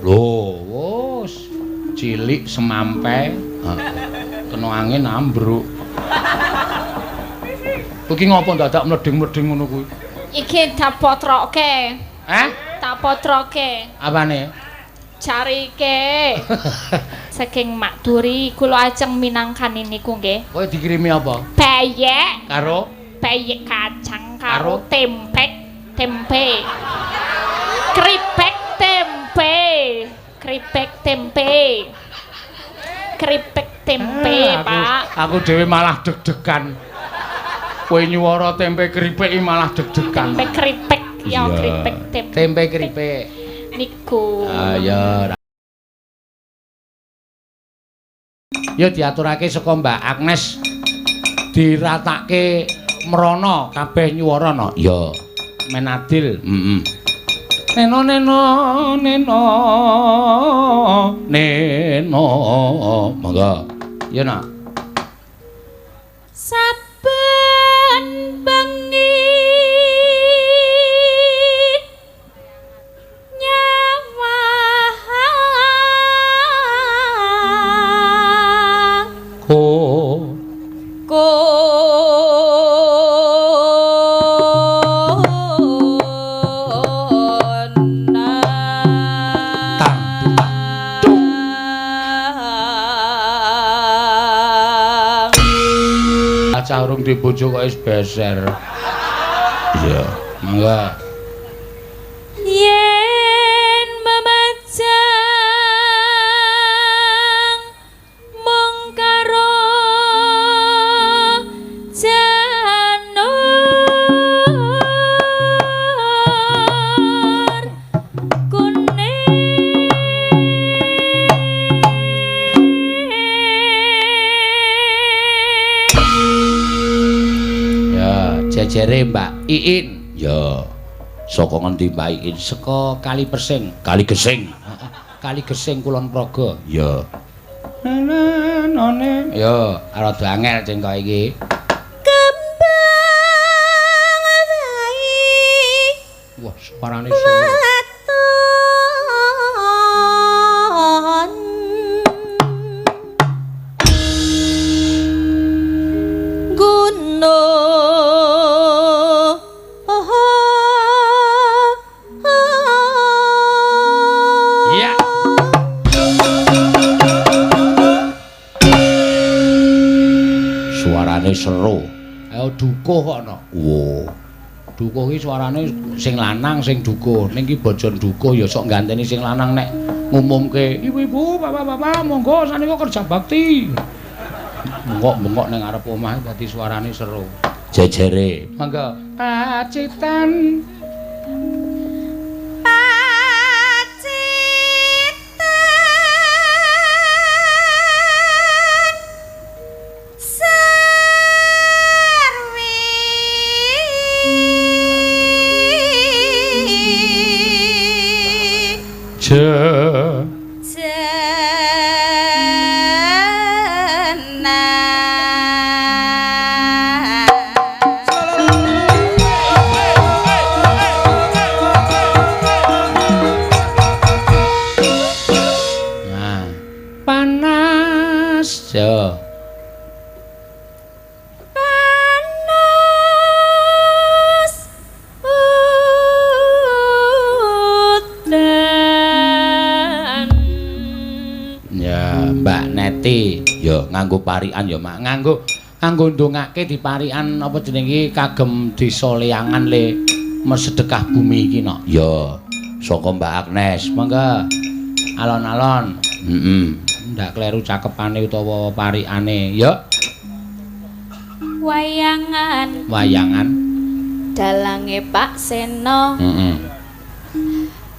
Lho, wis cilik semampai. Kena angin ambruk. Iki ngopo dadak mleding-mleding ngono kuwi? Iki tak potroke. Hah? Tak potroke. Apane? Carike. Saking Mak Duri kula ajeng minangkani niku nggih. Kowe dikirimi apa? Peyek. Karo peyek kacang karo tempe. Kripek tempe. Kripek tempe. Kripek tempe, Pak. Aku dhewe malah deg-degan. Kowe nyuwara tempe kripik iki malah deg-degan. Tempe kripik ya, kripik tempe. Tempe kripik. Niku. Ah ya. Ya diaturake saka Mbak Agnes. Diratake mrono kabeh nyuwara no. Ya. Men adil. Heeh. Neno neno neno neno. Monggo. Ya nak. Saben bengi nyawang ko cah urung dibojo kok wis beser. Iya, mangga. Yen memajang mung karo janur kuning. Jejere Mbak Iin. Ya. Saka ngendi Mbak Iin? Saka Kali Persing. Kali Gesing. Heeh. Kali Gesing Kulon Progo. Ya. Nane. Ya, rada angel cengkok iki. Kembang wae. Wah, suarane suwe. Seru. Ayo dukuh kok no. Wo. Dukuh iki suarane sing lanang sing dukuh. Ning iki bojon dukuh ya sok ganteni sing lanang nek ngumumke, "Ibu-ibu, bapak-bapak, monggo sanika kerja bakti." Bengok-bengok ning ngarep omah dadi suarane seru. Jejere. Monggo. Pacitan. Panas. Yo. Panas udan. Ya, Mbak Neti, yo nganggo parikan ya, Mak. Nganggo nganggo ndongake diparikan apa jenenge kagem desa Leangan le mesedekah bumi iki no. Ya, saka Mbak Agnes. Monggo. Alon-alon. Heeh. Ndak kleru cakepane utawa parikane. Ya. Wayangan. Wayangan. Dalange Pak Seno. Heeh.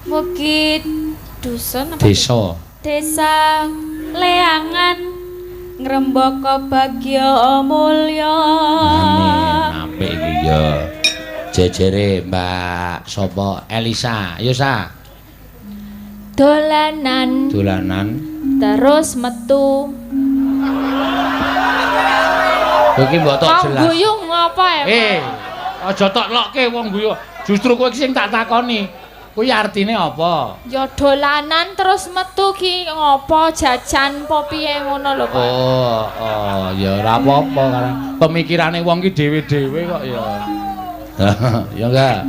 Mugi dusun apa? Desa. Desa Leangan ngrembaka bagya mulya. Amin. Apik iki ya. Jejere Mbak sapa? Elisa. Ayo Sa. Dolanan. Dolanan. Terus metu. Kowe iki mbok tok jelas. Wong guyu ngopo ya? Aja tok lokke wong guyu. Justru kowe iki sing tak takoni. Kuwi artine apa? Ya dolanan terus metu ki ngopo jajan apa piye ngono lho, Pak. Oh, oh, ya ora apa-apa karena pemikirane wong ki dhewe-dhewe kok ya. Ya enggak.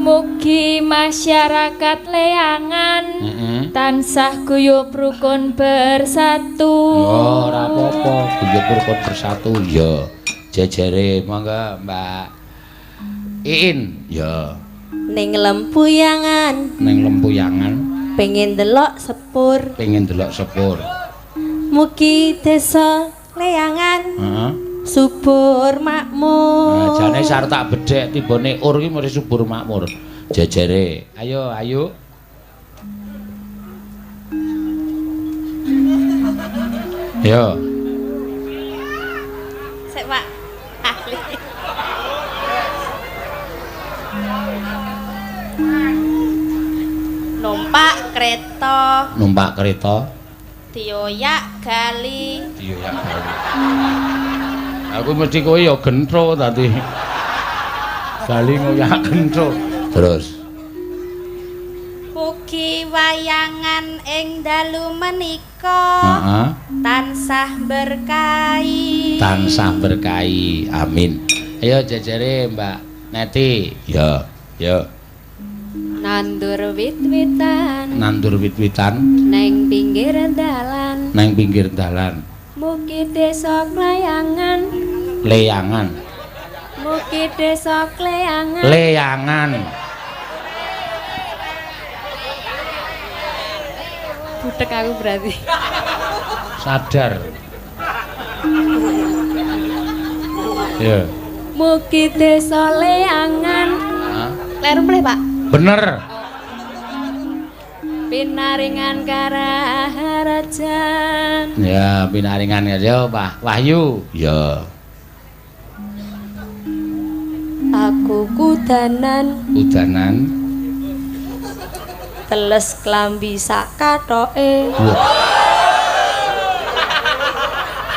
Mugi masyarakat Leangan tansah guyub rukun bersatu. Oh, ora apa-apa, guyub rukun bersatu ya. Jejere monggo Mbak Iin ya. Ning Lempuyangan, Ning Lempuyangan pengen delok sepur. Pengen delok sepur. Mugi desa Leangan subur makmur. Nah, jane sar tak bedhek tibane ur ki mesti subur makmur. Jejere. Ayo, ayo. Yo. Sik, Pak. Ahli. Numpak kereta, Numpak kereta, dioyak gali. Dioyak gali. Aku mesti kowe ya gentro tadi. Gali ngoyak gentro. Terus Mugi wayangan ing dalu menika tansah berkahi. Tansah berkahi. Amin. Ayo jejere Mbak Neti. Ya, ya. Nandur wit-witan, Nandur wit-witan neng pinggir dalan. Neng pinggir dalan. Mugi desa Kleyangan, Leyangan. Mugi desa Kleyangan. Leyangan. Butek aku berarti. Sadar. Ya. Mugi desa Leyangan. Hah? Kleru mulih, Pak. Bener. Pinaringan karaharajan. Ya, pinaringan ya, Pak Wahyu. Ya. Aku kudanan, Kudanan. Teles klambi sak kathoke. Wah.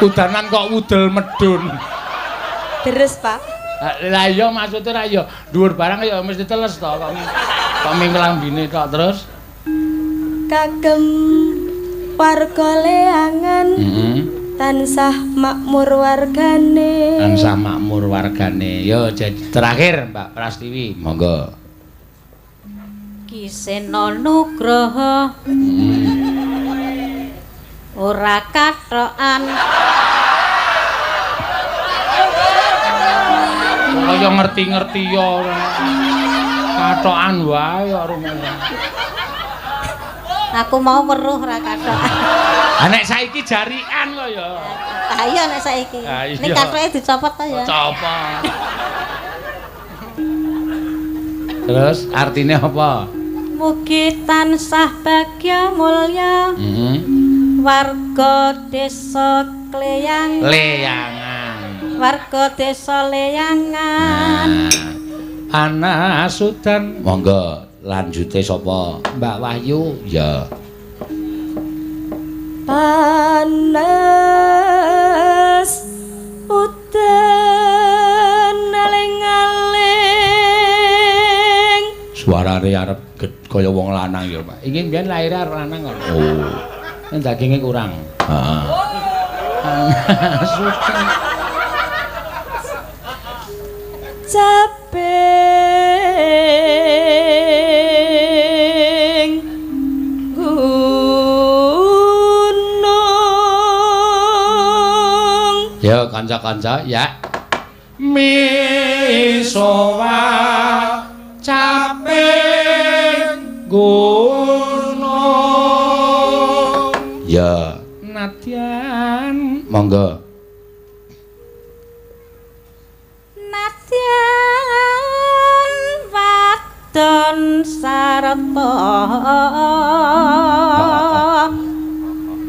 Kudanan kok udel medun. Deres, Pak. Lah iya maksudnya ra iya dhuwur barang ya mesti teles to kok kok ming klambine tok terus. Kagem warga Leangan tansah makmur wargane. Tansah makmur wargane. Yo terakhir Mbak Prastiwi, monggo. Ki Seno Nugroho ora kathokan. Kaya ngerti-ngerti ya ora. Kathokan wae kok rumene. Aku mau weruh ora kathokan. Ha nek saiki jarian kok ya. Ha iya nek saiki. Nek kathoke dicopot ta ya. Copot. Terus artine apa? Mugi tansah bagya mulya. Warga desa Kleyangan. Leyangan. Warga desa Leyangan. Panasudan. Monggo lanjute sapa? Mbak Wahyu. Ya. Panas udan aling-aling. Suarane arep kaya wong lanang ya, Pak. Iki mbiyen lahir arep lanang kok. Oh. Nek daginge kurang. Heeh. Panas udan. Caping gunung. Ya kanca-kanca ya. Misowa caping gunung. Ya nadyan monggo. Nadyan wadon sarta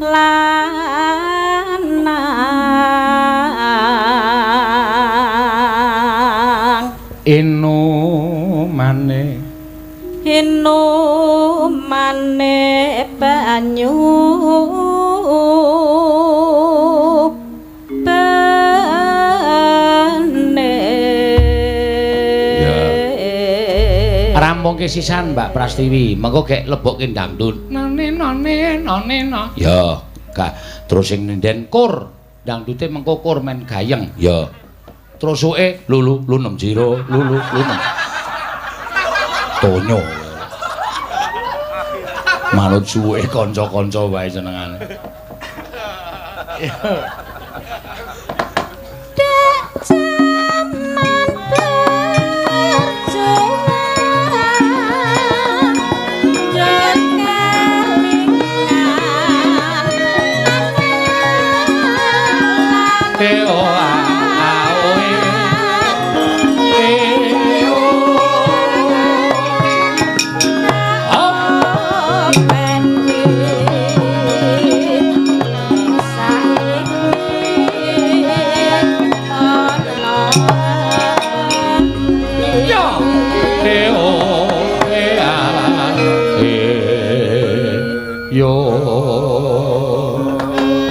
lanang. Inumane inumane banyu bene. Ya. Rampung. Rampungke sisan Mbak Prastiwi. Mengko gek lebokke dangdut. Nane nane nane na. Ya, gak terus sing nenden kur. Dangdute mengko kur men gayeng. Ya. Terus suke lulu lunem jiro lulu lunem. Tonyo. Manut suwe kanca-kanca wae senengane. Dek jaman berjuang njur kelingan E o a a o e e o. E o e a e yo.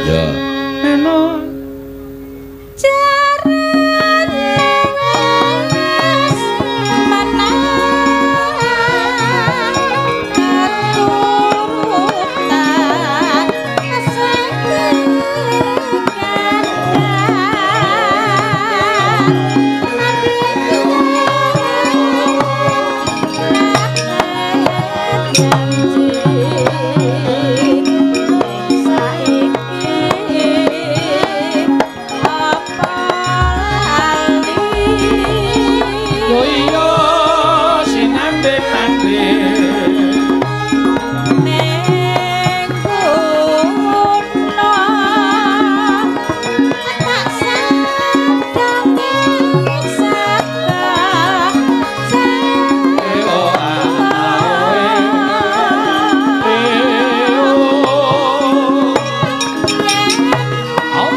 Ya. Eno. Yo iya sinambe-nambe. E o a a o e e o. Au.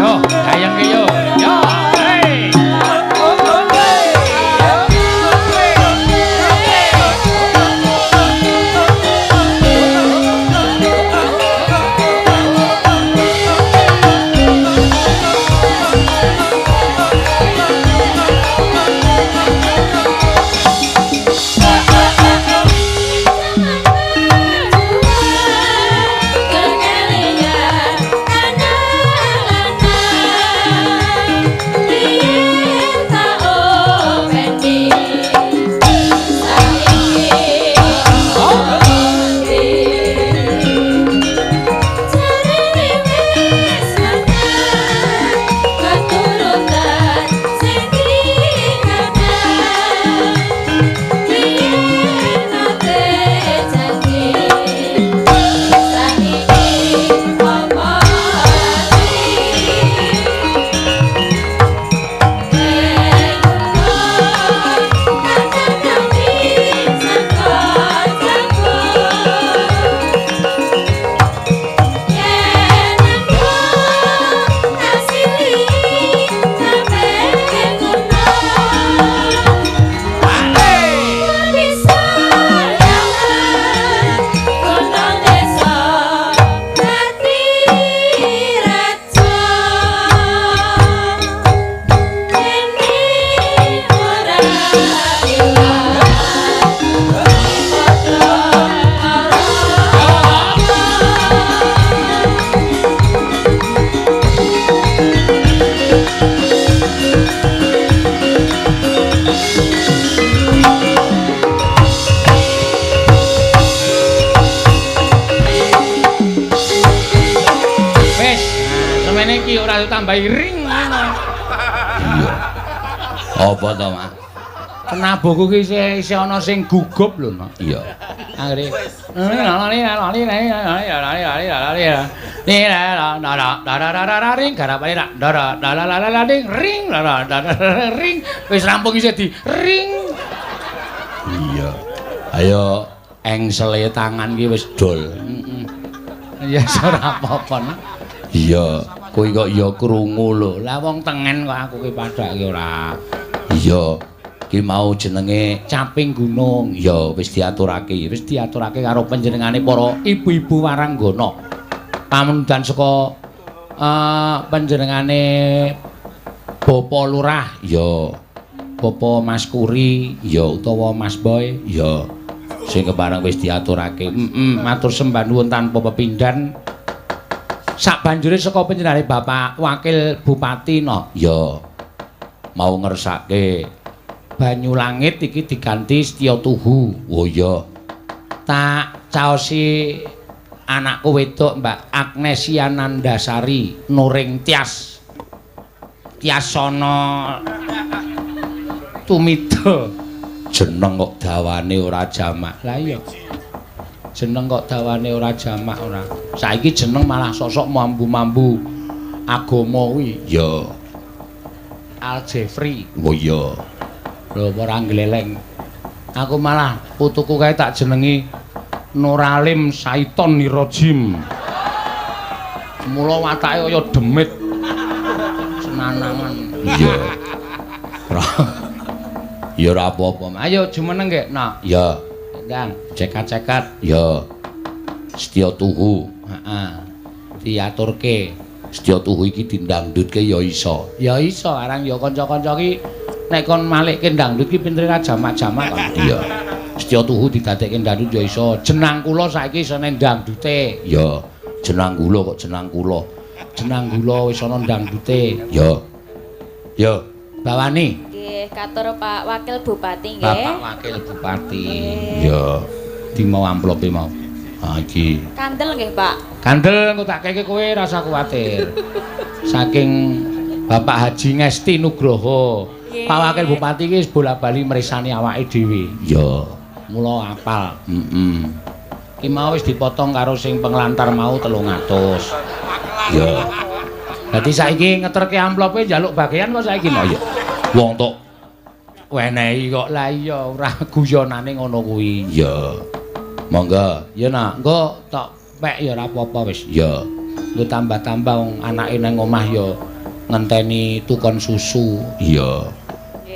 Yo, gayeng ki yo. Yo, hey. Wis, nah, semene iki ora ditambahi ring ngono. Iya. Apa to, Mak? Penabuhku ki isih ana sing gugup lho, Nak. Iya. Anggere ring ring wis rampung isih di ring. Iya. Ayo engsele tangan ki wis dol. Heeh. Ya ora apa-apa, Nak. Iya, kuwi kok ya krungu lho. Lah wong tengen kok aku ki padhake ora. Iya. Ki mau jenenge Caping Gunung. Ya wis diaturake, wis diaturake karo panjenengane para ibu-ibu waranggana. Pamundan saka panjenengane Bapak Lurah, ya. Bapak Mas Kuri, ya utawa Mas Boy, ya. Sing kepareng wis diaturake. Heeh, matur sembah nuwun tanpa pepindhan. Sabanjure saka panjenengane Bapak Wakil Bupati no. Ya. Mau ngersake Banyu Langit iki diganti Setya Tuhu. Oh iya. Tak caosi anakku wedok Mbak Agnesia Nandasari Nuring Tias. Tiasana Tumida. Jeneng kok dawane ora jamak. Lah iya. Jeneng kok dawane ora jamak ora. Saiki jeneng malah sosok mambu-mambu agama kuwi. Ya. Al Jeffrey. Oh iya. Lho ora gleleng. Aku malah putuku kae tak jenengi Nuralim Saiton Nirojim. Mula watake kaya demit. Senanangan. Iya. Ya ora apa-apa. Ayo jumeneng nggih, Nak. Ya. Ndang, cekat-cekat. Ya. Setya Tuhu. Heeh. Diaturke. Setya Tuhu iki dindangdutke ya iso. Ya iso, arang ya kanca-kanca iki nek kon malikke dangdut ki pintere ra jamak-jamak kon. Iya. Setya Tuhu didadekke dangdut ya iso. Jenang kula saiki iso nek dangdute. Ya. Jenang kula kok jenang kula. Jenang kula wis ana dangdute. Ya. Ya, bawani. Nggih, katur Pak Wakil Bupati nggih. Bapak Wakil Bupati. Ya. Di mau amplope mau. Ha iki. Kandel nggih, Pak. Kandel engko tak keke kowe rasa kuwatir. Saking Bapak Haji Ngesti Nugroho. Pak Wakil Bupati iki wis bola-bali mresani awake dhewe. Ya, mula apal. Heeh. Ki mau wis dipotong karo sing penglantar mau 300. Ya. Dadi saiki ngeterke amplope njaluk bagian kok saiki no ya. Wong tok wenehi kok. Lah iya ora guyonane ngono kuwi. Ya. Monggo. Ya nak, engko tok pek ya ora apa-apa wis. Ya. Engko tambah-tambah wong anake nang omah ya ngenteni tukon susu. Iya.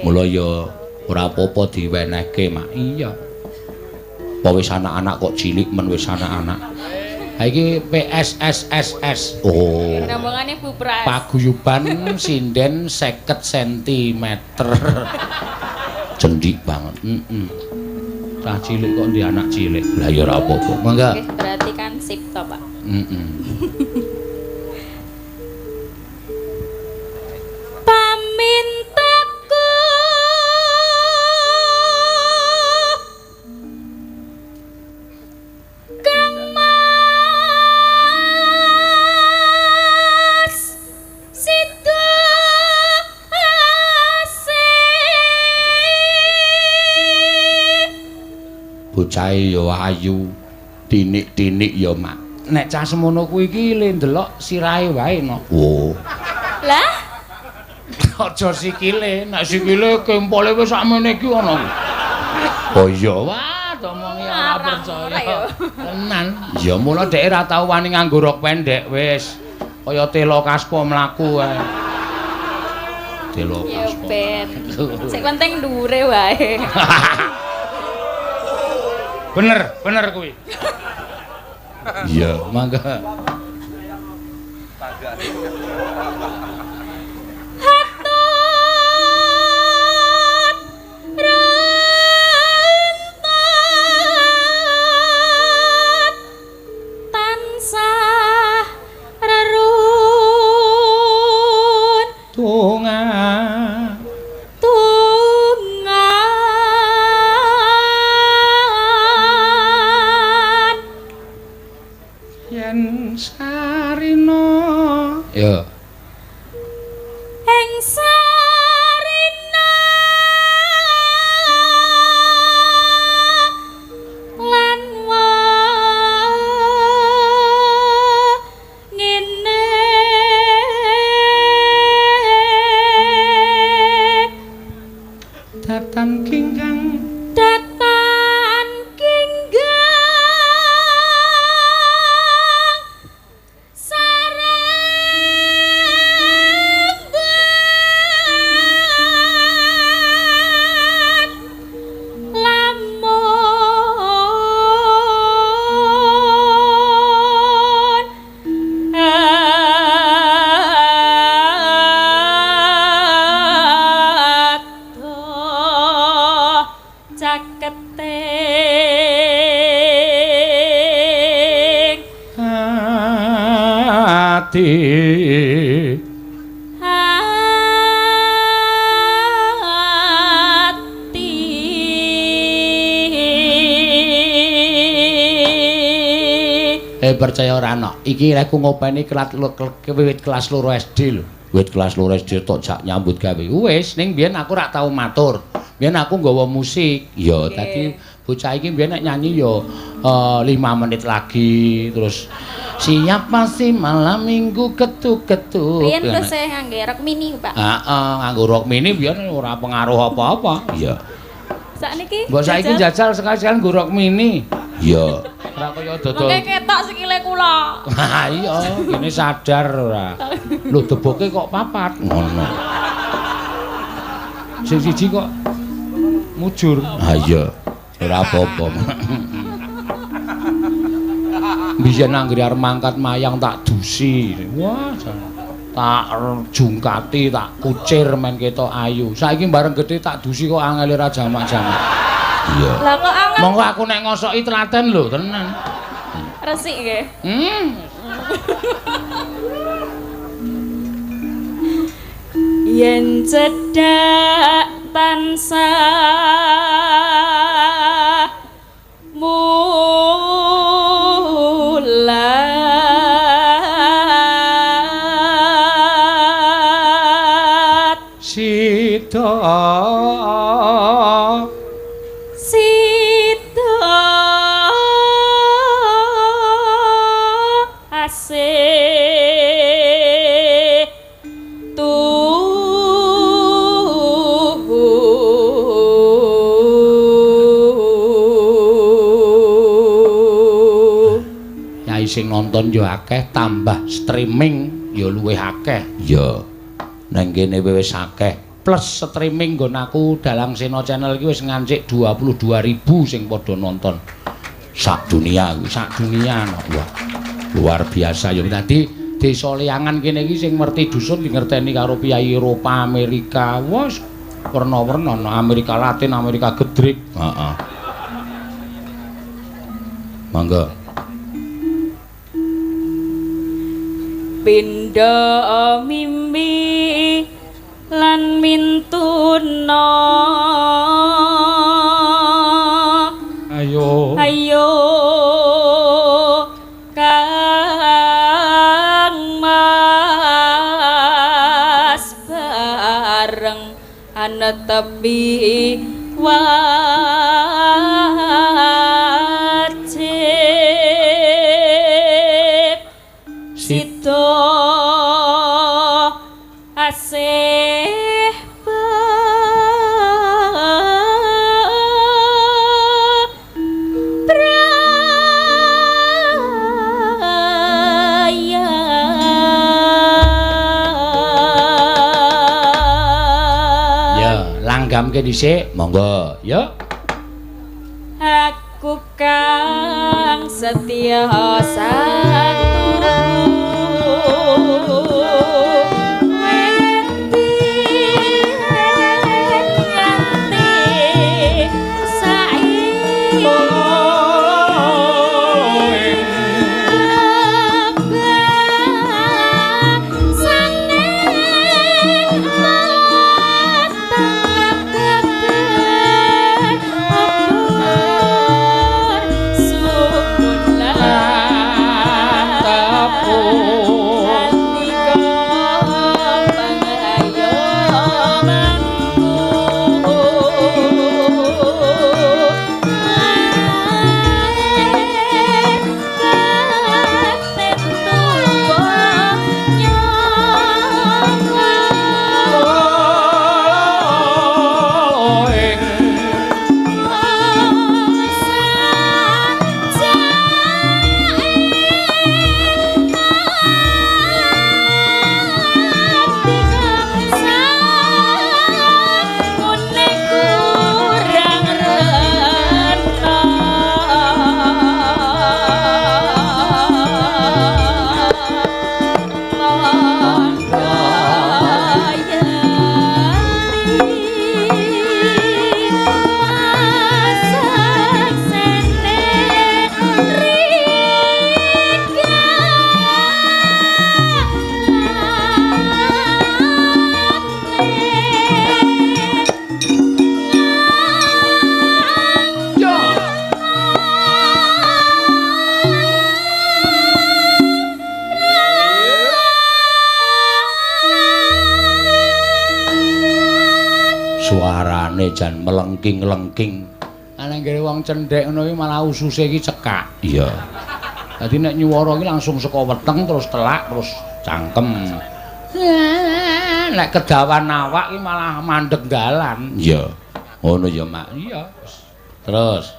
Mula ya ora apa-apa diwenehke, Mak. Iya. Apa wis anak-anak kok cilik men wis anak-anak. Ha iki PSSSS. Oh. Rombongane Bu Pras. Paguyuban sinden 50 cm. Cendik banget. Heeh. Cah cilik kok ndek anak cilik. Lah ya ora apa-apa. Mangga. Nggih, berarti kan sip to, Pak. Heeh. Pamintaku Kang Mas Sido Asih. Bocahe ya ayu, tinik-tinik ya, Mak. Nek cah semono kuwi iki le ndelok sirahe wae no. Oh. Lah aja sikile, nek sikile kempole wis sakmene iki ana. Oh iya, wah, domongi ora percaya. Tenan. Ya mula dhek ora tau wani nganggo rok pendek wis. Kaya telo kaspa mlaku wae. Telo kaspa. Ya ben. Sing penting dhuwure wae. Bener, bener kuwi. Iya, mangga. Hatut rentut tansah rerun tungan tungan yen sarina ya ing sarina Ati. Ati. Percaya ora ana. Iki aku ngopeni wiwit kelas 2 SD lho. Wiwit kelas 2 SD tok jak nyambut gawe. Wis ning biyen aku ora tau matur. Biyen aku nggawa musik. Ya dadi bocah iki biyen nek nyanyi ya 5 menit lagi terus siapa sih malam minggu ketuk-ketuk. Biyen terus ngangge rok mini, Pak. Heeh, nganggo rok mini biyen ora pengaruh apa-apa. Iya. Sakniki mbok saiki jajal sekali-sekali nggo rok mini. Iya. Ora kaya dodol. Mengke ketok sikile kula. Ha iya, kene sadar ora. Lho deboke kok papat ngono. Sing siji kok mujur. Ha iya. Ora apa-apa. Biyen anggere arep mangkat mayang tak dusi. Wah, tak jungkati, tak kucir men ketok ayu. Saiki bareng gedhe tak dusi kok angele ra jamak-jamak. Iya. Lah kok angel. Monggo aku nek ngosoki telaten lho, tenan. Resik nggih. Yen cedhak tansah mulat sida sida asih Yai sing nonton yo akeh, tambah streaming yo luwih akeh. Ya. Nang kene wis akeh. Plus streaming nggon aku Dalang Sena Channel iki wis ngancik 22.000 sing padha nonton. Sak dunia kuwi, sak dunia no. Wah, luar biasa ya. Dadi desa Liyangan kene iki sing ngerti dusun dingerteni karo piyai Eropa, Amerika. Wah, werna-werna no. Amerika Latin, Amerika Gedrik. Heeh. Monggo. Pindha mimpi lan mintuna. Ayo. Ayo Kang Mas bareng anetepi wajib sida asih braya. Ya, langgamke dhisik, monggo. Ya. Aku kang setia satu Suarane jan melengking-lengking. Ana nggene wong cendhek ngono iki malah ususe iki cekak. Iya. Dadi nek nyuwara iki langsung saka weteng terus telak terus cangkem. Nek kedawan awak iki malah mandeg dalan. Iya. Ngono ya, Mak. Iya. Terus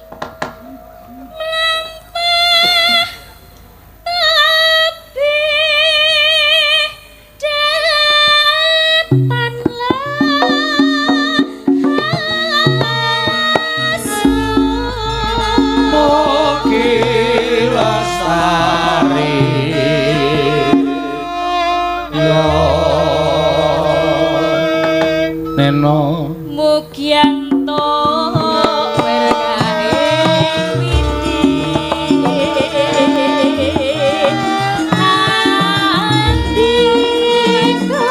Neno Mugianto berkahe widi andika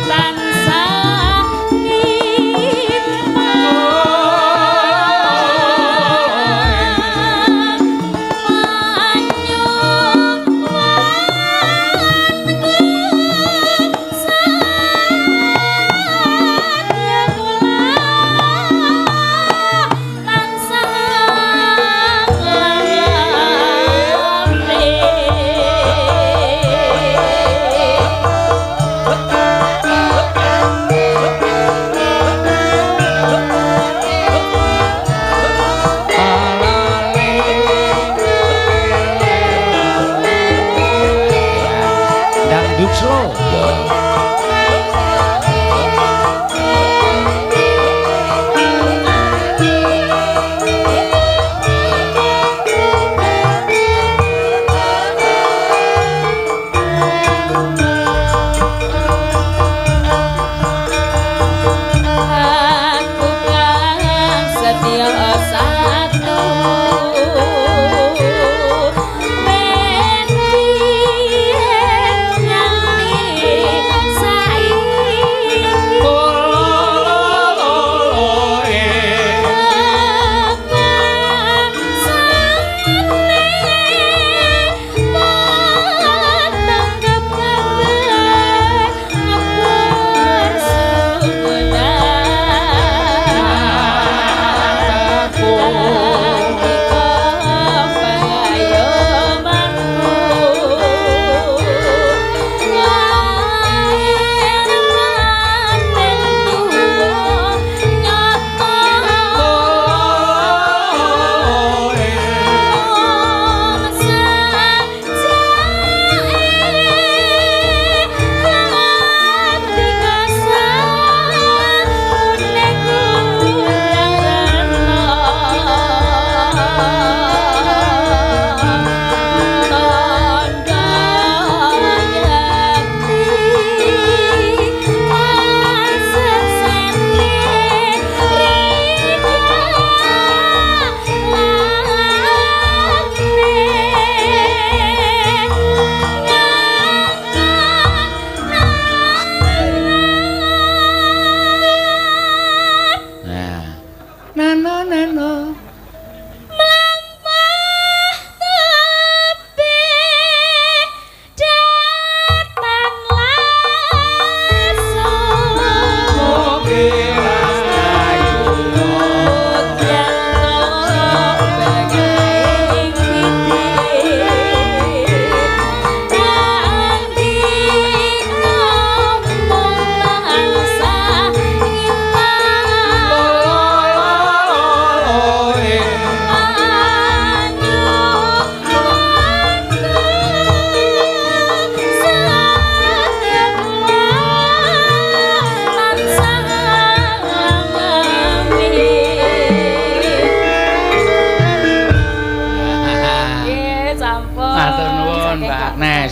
tansah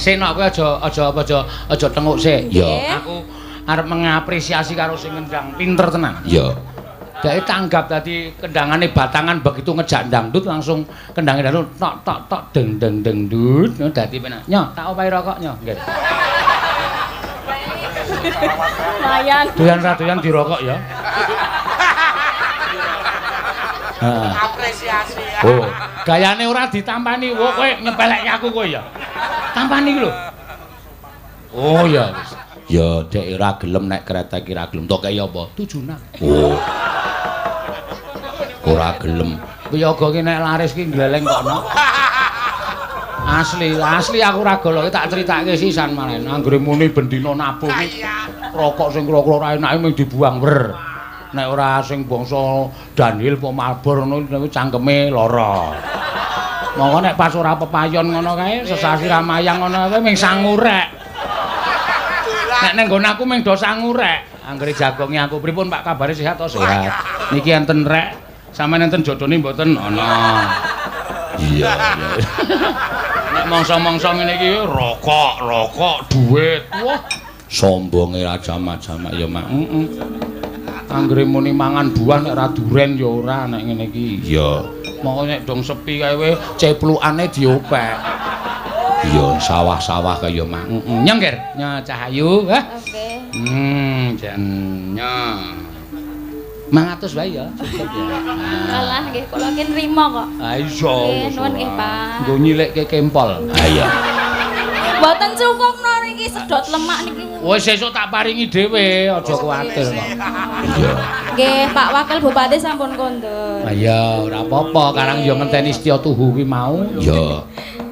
Sik kowe aja tenguk sik. Ya. Aku arep mengapresiasi karo sing ngendang pinter tenan. Ya. Dhek tanggap dadi kendangane batangan begitu ngejak dangdut langsung kendange dangdut tok tok tok deng deng deng dut dadi penak. Nyo, tak opahi rokok nyo. Nggih. Lumayan. Doyan ra doyan dirokok ya. Heeh. Apresiasi. Oh, gayane ora ditampani. Wo kowe nyepelekke aku kowe ya. Tampani iki lho. Oh ya wis. Ya dek ora gelem nek kretek ora gelem. Tok kaya apa? Tujunan. Oh. Ora gelem. Piyaga ki nek laris ki gleleng kono. Asli, asli aku ora goloke tak critake sisan malah. Anggere muni bendina nabuh ki rokok sing kira-kira ora enake mung dibuang wer. Nek ora sing bangsa Daniel apa Marlboro ngono cangkeme lara. Monggo nek pas ora pepayon ngono kae sesasi ramayang ngono kae mung sangu rek. Nek ning nggon aku mung do sangu rek. Anggere jagonge aku pripun Pak kabare sehat to sehat. Niki enten rek, sampeyan enten jodone mboten ana. Iya, iya. Nek mangsa-mangsa ngene iki rokok, rokok, duit. Wah, sombonge ra jamak-jamak ya, Mak. Heeh. Anggere muni mangan buah nek ora duren ya ora nek ngene iki. Iya. Mongko nek dong sepi kae we ceplukane diopek. Iya, sawah-sawah kaya Mak. Heeh. Nyong, Ger. Nyo Cahayu, hah? Oke. Jan nyo. 500 wae ya, cukup ya. Alah nggih kula ki nrimo kok. Ah iya. Nggih, nuwun nggih, Pak. Nggo nyilikke kempol. Ah iya. Mboten cukup no niki sedot lemak niki. Wis sesuk tak paringi dhewe, aja kuwatir kok. Iya. Nggih, Pak Wakil Bupati sampun kondur. Ah iya, ora apa-apa, karang ya ngenteni setya tuhu kuwi mau. Iya.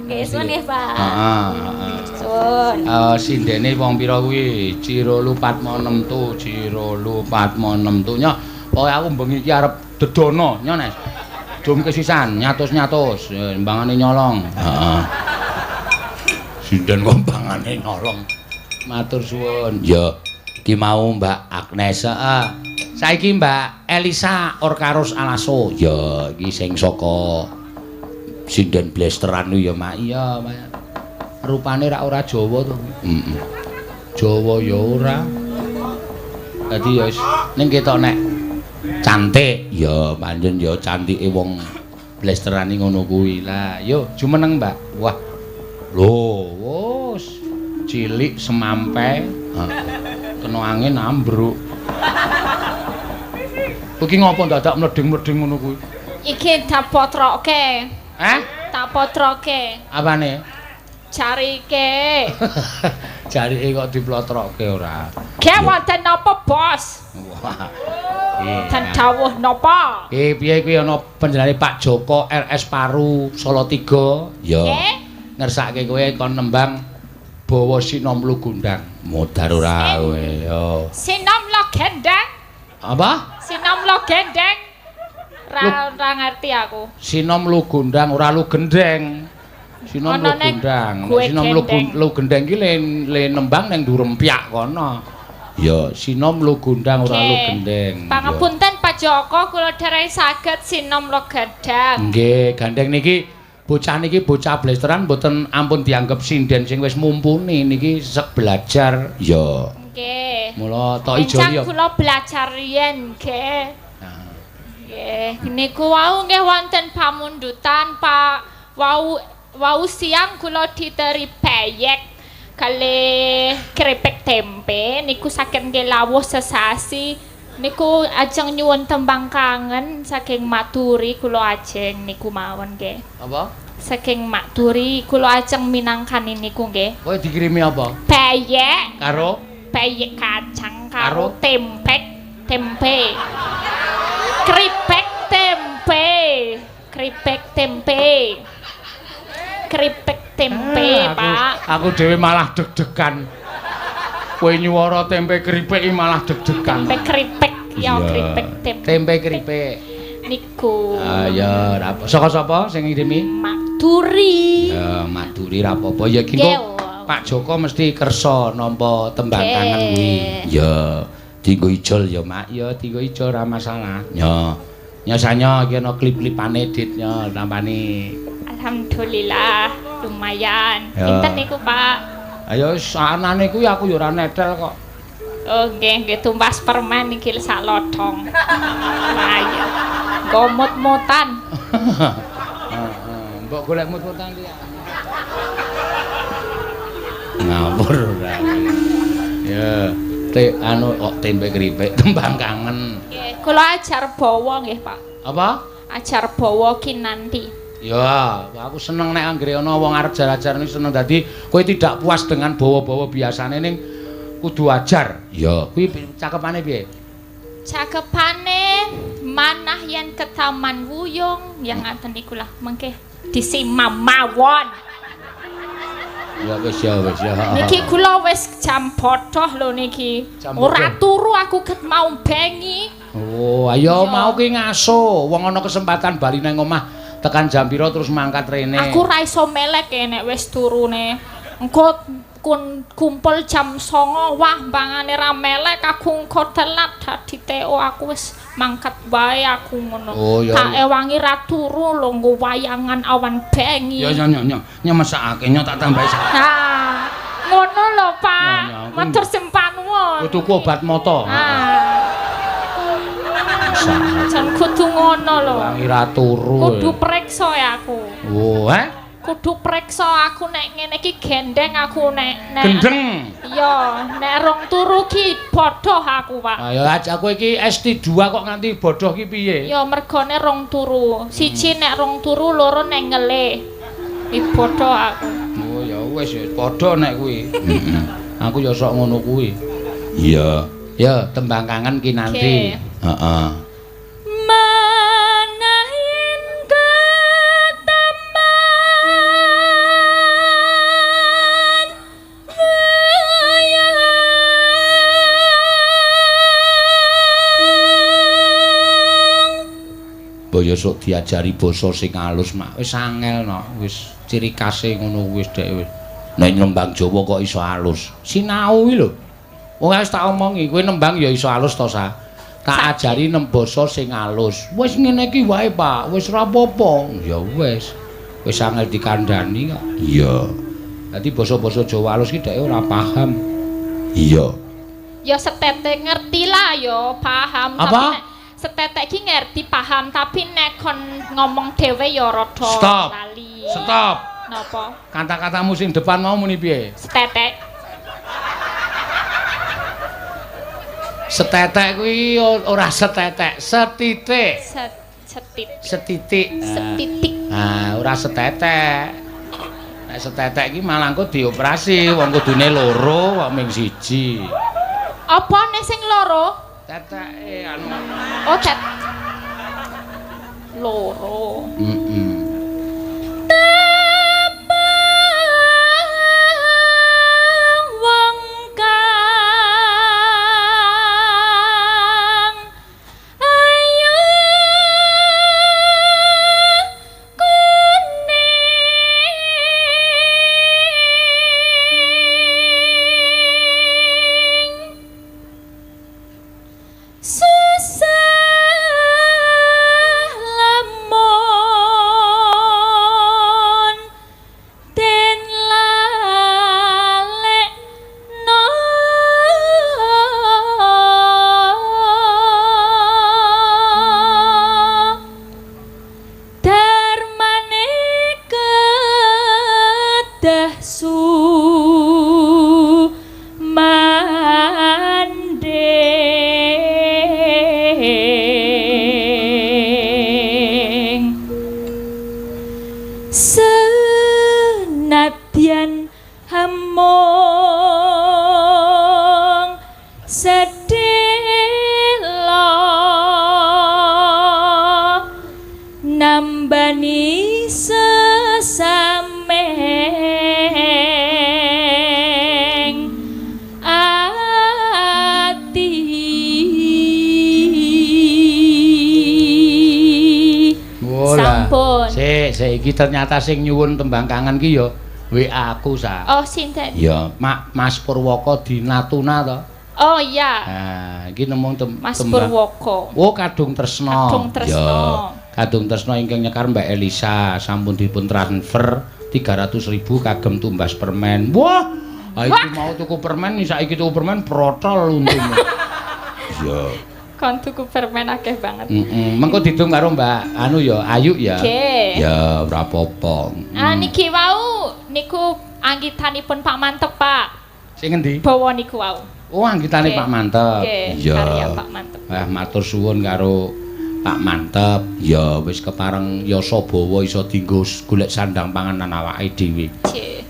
Nggih, suwun nggih, Pak. Heeh, heeh. Suwun. Sindene wong pira kuwi? Cirolu Patmo 6 tu, Cirolu Patmo 6 tu. Nyoh, pokoke aku bengi iki arep dedono, nyoh Nes. Dumke sisan, nyatus-nyatus, mbangane nyolong. Heeh. Sinden kok mbangane nyolong. Matur suwun. Ya, iki mau Mbak Agnes, heeh. Saiki Mbak Elisa Orkarus Alaso. Ya, iki sing saka sinden blesteran kuwi ya, Mak. Iya, Mak. Rupane rak ora Jawa to kuwi. Heeh. Jawa ya ora. Dadi ya wis ning ketok nek cantik ya pancen ya cantike wong blesteran ngono kuwi. Lah, yo jumeneng, Mbak. Wah. Lho, wis cilik semampai. Kena angin ambruk. Iki ngopo dadak mleding-mleding ngono kuwi? Iki tak potroke. Hah? Tak potroke. Apane? Jarike. Jarike kok diplotroke ora? Ge wonten napa, Bos? Wah. Wonten dawuh napa? Piye kuwi ana panjenengane Pak Joko RS Paru Solo 3. Ya. Ngersake kowe kon nembang bawa sinom lugundang. Modar ora kowe. Yo. Sinom lo gendeng. Apa? Sinom lo gendeng. Ra ngerti aku. Sinom lugundang ora lu gendeng. Sinom lugundang. Sinom lugendeng ki le nembang ning Durempyak kono. Ya, sinom lugundang ora lugendeng. Pangapunten Pak Joko, kula dereng saged sinom lugendang. Nggih, gandeng niki bocah niki bocah blesteran mboten ampun dianggep sinden sing wis mumpuni niki sek belajar. Ya. Nggih. Mula tok ijoli ya. Kula belajar riyen nggih. Nggih, niku wau nggih wonten pamundutan Pak. Wau siang kula diteri peyek kalih keripik tempe niku saking nggih lawuh sesasi niku ajeng nyuwun tembang kangen saking Maturi kula ajeng niku mawon nggih. Apa? Saking Maturi kula ajeng minangkani niku nggih. Kowe dikirimi apa? Peyek karo peyek kacang karo tempek tempe. Keripik tempe. Keripik tempe. Keripik tempe, Pak. Aku dhewe malah deg-degan. Kowe nyuwara tempe keripik malah deg-degan. Tempe keripik, ya keripik tempe. Tempe keripik. Niku. Ah ya, saka sapa sing ngirimi? Maturi. Ya, Maturi ra apa-apa. Ya iki Pak Joko mesti kersa nampa tembang kangen kuwi. Ya, dienggo ijol ya, Mak. Ya, dienggo ijol ra masalah. Ya. Nyosanyo iki ana klip-klipane dit nyo tampane. Alhamdulillah, lumayan. Pinten niku, Pak? Ayo anane kuwi aku ya ora netel kok. Oh nggih, nggih tumbas permen iki sak lodhong. Lumayan. Nggo mut-mutan. Heeh, mbok golek mut-mutan liya. Ngawur ora. Ya, te anu kok tempe keripik tembang kangen. Nggih, kula ajar bawa nggih, Pak. Apa? Ajar bawa kinanti. Ya, aku seneng nek anggere ana wong arep jar-ajar niku seneng dadi kowe tidak puas dengan bawa-bawa biasane ning Kudu ajar. Ya, kuwi cakepane piye? Cakepane manah yen ke Taman Wuyung, ya ngaten niku lah mengke disimam mawon. Ya wis ya wis ya. Niki kula wis jam bodoh lho niki. Ora turu aku ket mau bengi. Oh, ayo mau ki ngaso. Wong ana kesempatan bali nang omah tekan jam pira terus mangkat rene. Aku ra iso melek nek wis turune. Engko kumpul jam 09.00, wah bangane ra melek aku engko telat dadi TO aku wis mangkat wae aku ngono. Oh, ya, tak ewangi ra turu lho nggo wayangan awan bengi. Ya ya ya ya mesakake nyo tak tambahi sak. Ha. Ngono lho Pak. Matur sembah nuwun. Tuku obat mata. Ha. Jan kudu ngono lho. Wangi ra turu. Kudu preksa ya aku. Oh, eh? Kudu preksa aku nek ngene iki gendeng aku nek gendeng. Iya, nek rong turu ki bodoh aku, Pak. Ayo aja aku iki ST2 kok nganti bodoh ki piye? Ya mergone rong turu. Siji nek rong turu, loro nek ngelih. Iki bodoh aku. Oh ya wis ya padha nek kuwi. Aku ya sok ngono kuwi. Iya. Ya tembang kangen ki nanti. Heeh. Ya sok diajari basa sing alus mak wis angel no wis ciri khase ngono wis dek wis nek nembang Jawa kok iso alus sinau iki lho wong wis tak omongi kowe nembang ya iso alus to sa tak ajari basa sing alus wis ngene iki wae Pak wis ora apa-apa ya wis wis angel dikandhani kok iya dadi basa-basa Jawa alus ki dhek ora paham iya ya setetek ngerti lah ya paham apa? Tapi setetek ki ngerti paham tapi nek kon ngomong dhewe ya rada lali. Stop. Napa? Kata-katamu sing depan mau muni piye? Setetek. Setetek kuwi ora setetek, setitik. Setitik. Setitik. Setitik. Ah, ora setetek. Nek setetek iki malah engko dioperasi wong kudune loro kok ming siji. Apa nek sing loro? Teteke anu. Oh, tet. Loro. Heeh. Tepang wong kang ayu kuning susah lamun den lalekno darmane kedah sumandhing senadyan hamung sedhela nambani sesameng ati. Sampun. Sik, sik iki ternyata sing nyuwun tembang kangen ki ya WA aku sa. Oh, sinten? Ya, Mak Mas Purwoko di Natuna to. Oh iya. Nah, iki nemu Mas Purwoko. Oh, Kadung Tresno. Kadung Tresno. Ya, Kadung Tresno ingkang nyekar Mbak Elisa sampun dipun transfer 300.000 kagem tumbas permen. Wah, iki mau tuku permen saiki tuku permen protol untumu. Iya. Kon tuku permen akeh banget. Mengko didum karo Mbak anu ya, Ayu ya. Oke. Ya, ora apa-apa. Ah niki wau niku anggitanipun Pak Mantep, Pak. Sing ngendi? Bawa niku wau. Oh, anggitane Pak Mantep. Iya. Karya Pak Mantep. Wah, matur suwun karo Pak Mantep. Ya wis kepareng yasa bawa iso dienggo golek sandang panganan awake dhewe.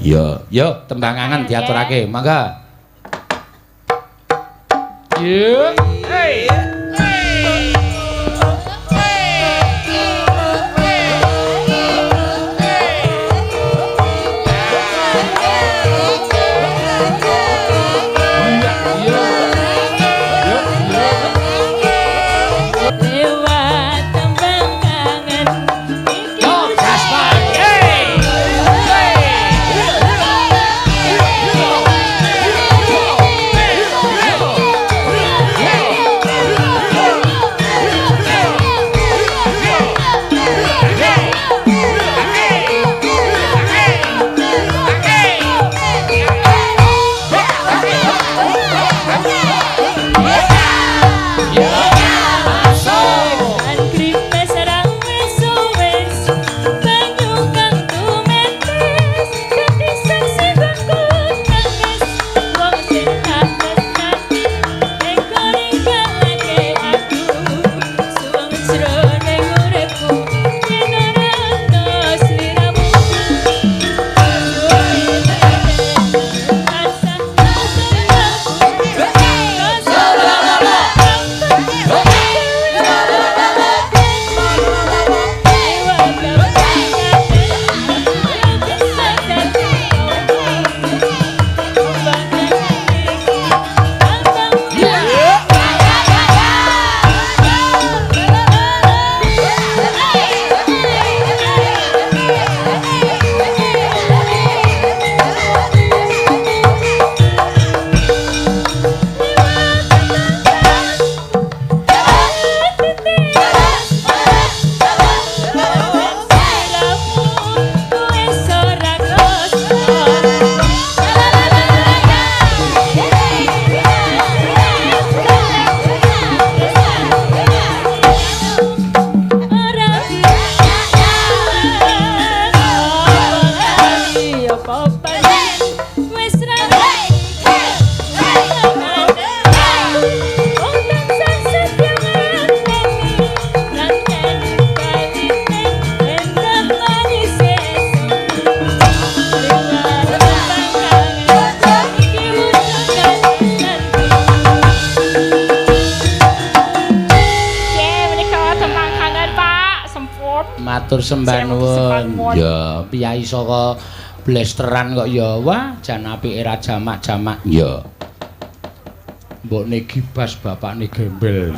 Ya, ya tembang kangen diaturake. Mangga. Yo. Hey. Matur sembah nuwun. Ya, piyai saka blesteran kok ya. Wah, jan apike ra jamak-jamak. Ya. Mbokne gibas bapakne gembel.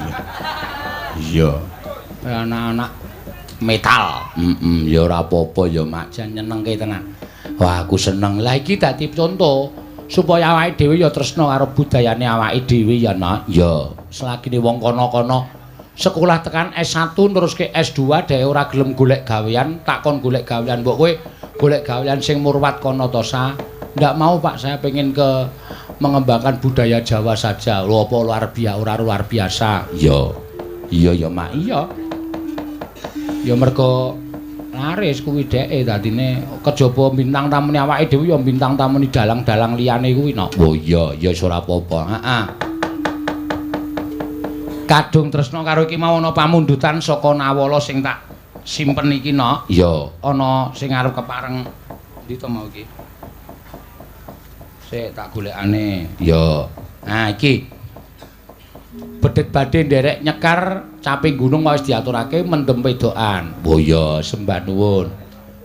Iya. Anak-anak metal. Heeh, ya ora apa-apa ya, Mak. Jan nyenengke tenan. Wah, aku seneng. Lah iki dadi conto supaya awake dhewe ya tresna karo budayane awake dhewe ya, Nak. Ya, selagine wong kono-kono sekolah tekan S1 terus ke S2 dhewe ora gelem golek gawean, takon golek gawean, mbok kowe golek gawean sing murwat kono to sa. Ndak mau Pak, saya pengen ke mengembangkan budaya Jawa saja. Lho apa luar biasa, ora luar biasa. Iya. Iya ya Mak, iya. Ya mergo laris kuwi dheke dadine kejaba bintang tamune awake dhewe ya bintang tamune dalang-dalang liyane kuwi no. Oh iya, ya wis ora apa-apa. Heeh. Kadung tresna karo iki mau ana pamundutan saka Nawala sing tak simpen iki no. Iya, ana sing arep kepareng ndi to mau iki? Sik tak golekane. Iya. Nah iki. Bedhet badhe nderek nyekar caping gunung wis diaturake mendem wedokan. Oh iya, sembah nuwun.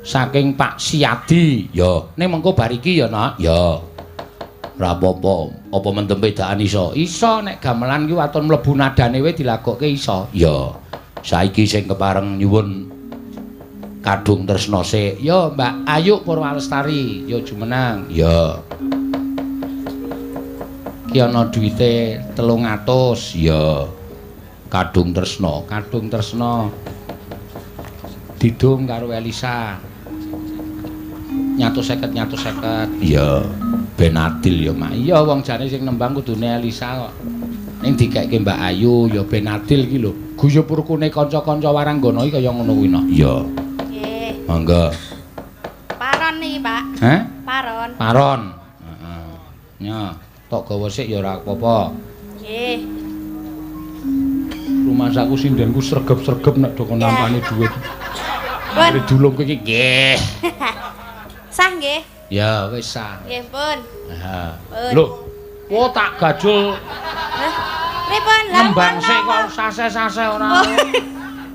Saking Pak Siadi. Ya, ning mengko bar iki ya, Nak. Ya. Ora apa-apa. Apa mendem wedokan iso? Iso nek gamelan ki waton mlebu nadane wae dilagokke iso. Ya. Saiki sing kepareng nyuwun kadung tresna sik. Ya, Mbak Ayu Purwalestari. Ya jumeneng. Ya. Ki ana duwite 300. Ya. Kadung tresna, kadung tresna. Didung karo Elisa. 150 150. Iya. Ben adil ya, Mak. Iya wong jane sing nembang kudune Elisa kok. Ning dikekke Mbak Ayu ya ben adil iki lho. Guyub rukune kanca-kanca waranggana iki kaya ngono kuwi no. Iya. Nggih. Monggo. Paron niki, Pak. Heh? Paron. Paron. Heeh. Nya, tok gawa sik ya ora apa-apa. Nggih. Rumasaku sindenku sregep-sregep nek do kon nampani dhuwit. Pun. Dulung kowe iki nggih. Sah nggih. Ya wis sah. Nggih, pun. Heeh. Lho, wo tak gajul. Hah? Pripun? Lah Nembang sik kok sase-sase ora.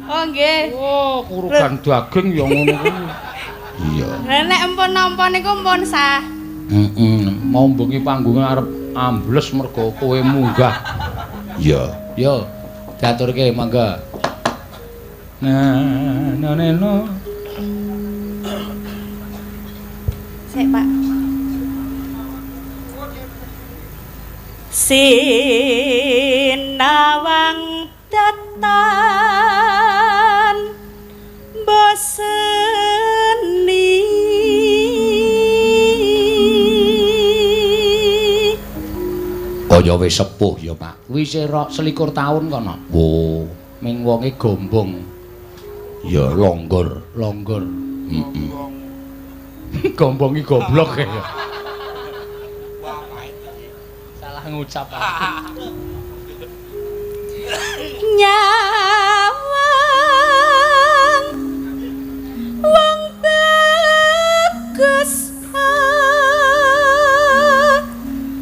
Oh nggih. Oh, kurugan daging ya ngono kuwi. Iya. Lah nek empun nampa niku empun sah. Heeh, mau bengi panggunge arep ambles mergo kowe munggah. Iya. Yo, diaturke mangga. Nah, no no no. Sik, Pak. Sinawang datan boseni kaya wis sepuh ya, Pak. Wis 22 taun kono. Wo, ming wonge gombong. Ya longgor, longgor. Heeh. Gombongi goblok ya. Salah ngucap aku. Nyawang wong bagus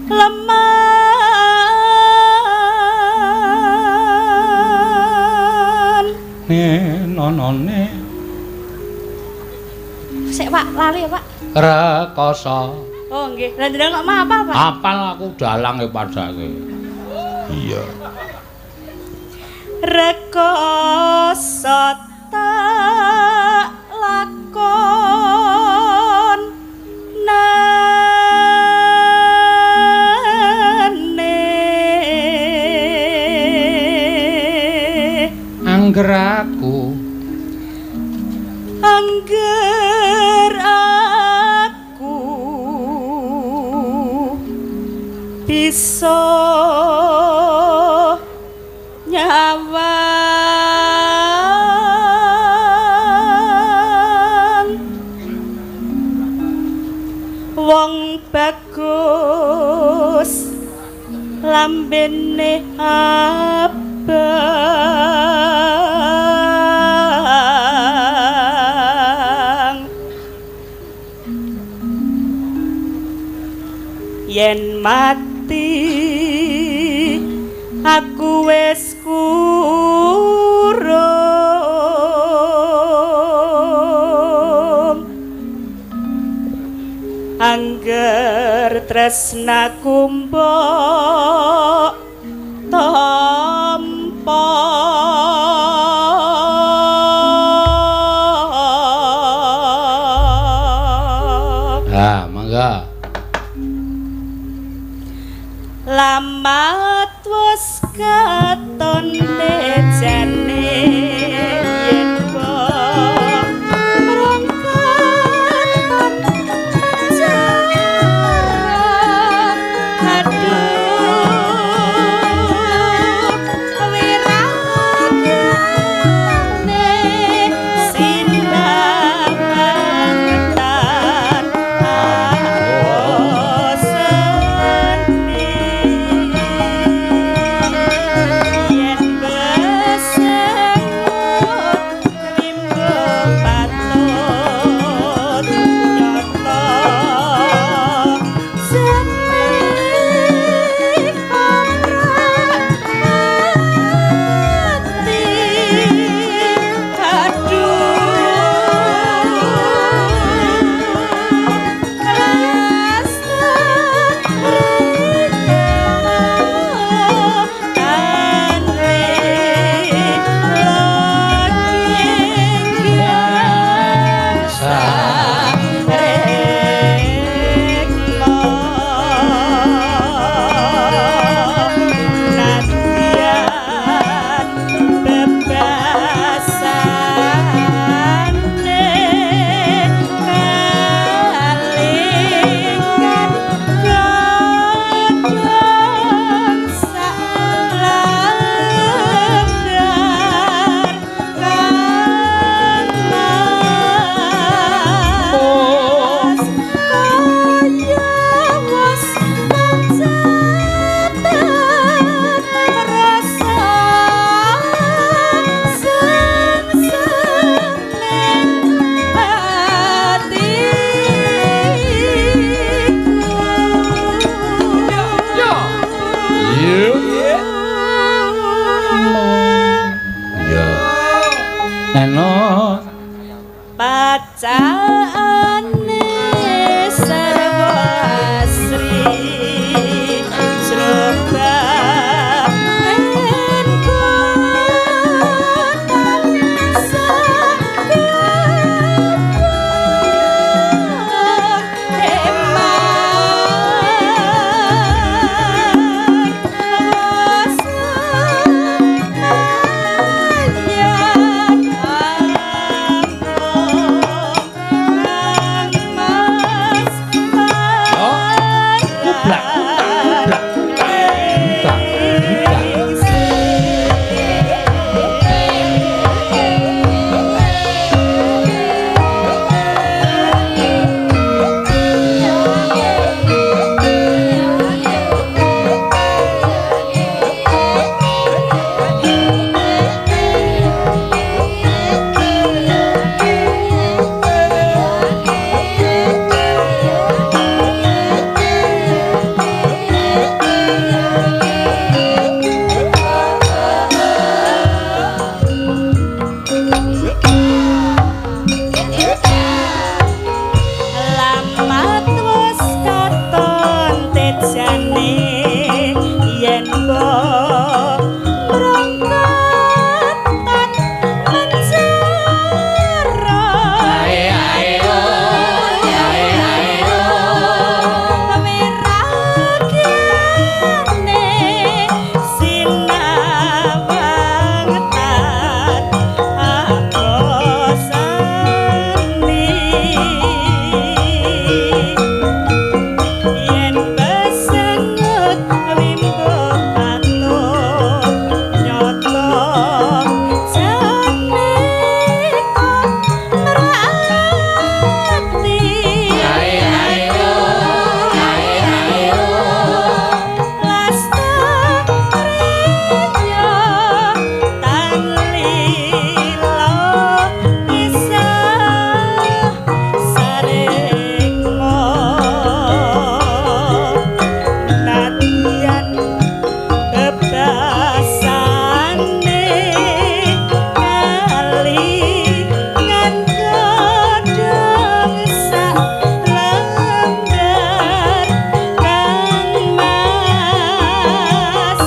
leman nonone. Sik Pak, lali ya Pak. Rekoso. Oh nggih. Lah njenengan kok mah apal Pak? Apal aku dalang e padake. Iya. Rekoso tak lakon nane. Angger aku, angger aku bisa nyawang wong bagus lambene abang yen mati aku wis kurung angger tresnaku mbok tampa. Ah, mangga. Lamat wis katon tejane yen yen Pacaane sarwa asri jroba en kotan Kublak kutak kublak kutak kutak. Lamat wis katon tejane yen mbok brongkat tan menjara Ae ae oh, ae ae oh. Wiragyane sinawang tan akosane yen besengut wimbo patuh nyoto jane kok mrati Ae ae oh, ae ae oh. Lestariya tan lila bisa sarekma nadyan bebasane kali ngan godhong sak lembar kang mas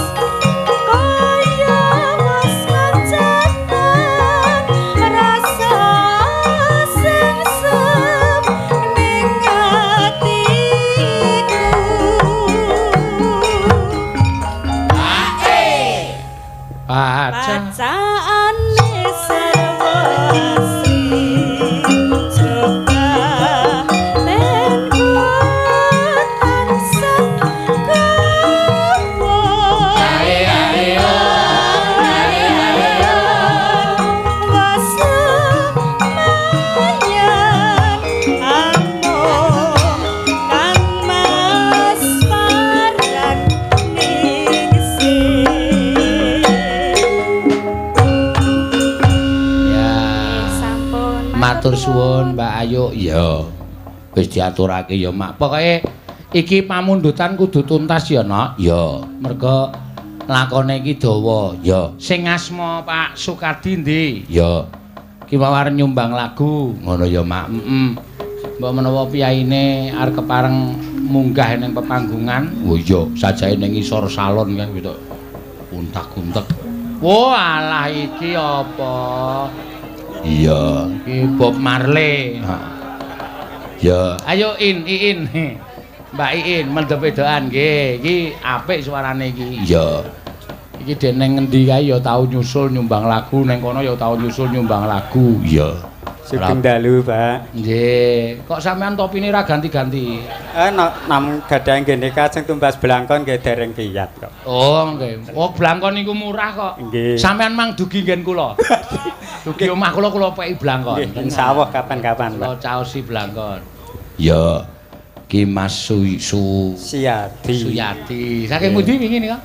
kaya wis kecetan rasa sengsem ning atiku. Paca. Pacaane sarwa asri coba ten tan sekawa Ae ae oh, ae ae oh. Wasemayan among kang mas paran ningsih. Ya. Sampun. Matur suwun Mbak Ayu. Iya. Wis diaturake ya, Mak. Pokoke iki pamundutan kudu tuntas ya, Nok. Ya, merga lakone iki dawa. Ya. Sing asma Pak Sukadi ndi? Ya. Ki mau arep nyumbang lagu. Ngono ya, Mak. Heeh. Mbok menawa piyaine arep kepareng munggah ning pepanggungan. Oh iya, sajae ning ngisor salon kan gitu. Untak-untek. Wah, alah iki apa? Iya, iki Bob Marley. Ya, ayo In, Iin. Mbak Iin mendem wedokan nggih. Iki apik suarane iki. Iya. Iki dene ngendi kae ya tau nyusul nyumbang lagu, ning kono ya tau nyusul nyumbang lagu. Iya. Sugeng dalu, Pak. Nggih. Kok sampean topine ra ganti-ganti? Nam gadah nggene kajeng tumbas blangkon nggih dereng kiyat kok. Oh, nggih. Oh, blangkon niku murah kok. Nggih. Sampean mang dugi nggen kula. Dugi omah kula kula peki blangkon. Nggih, insyaallah kapan-kapan, Kula Pak. caosi blangkon. Ya. Ki Mas Suyadi. Suyadi. Saking pundi wingi nika?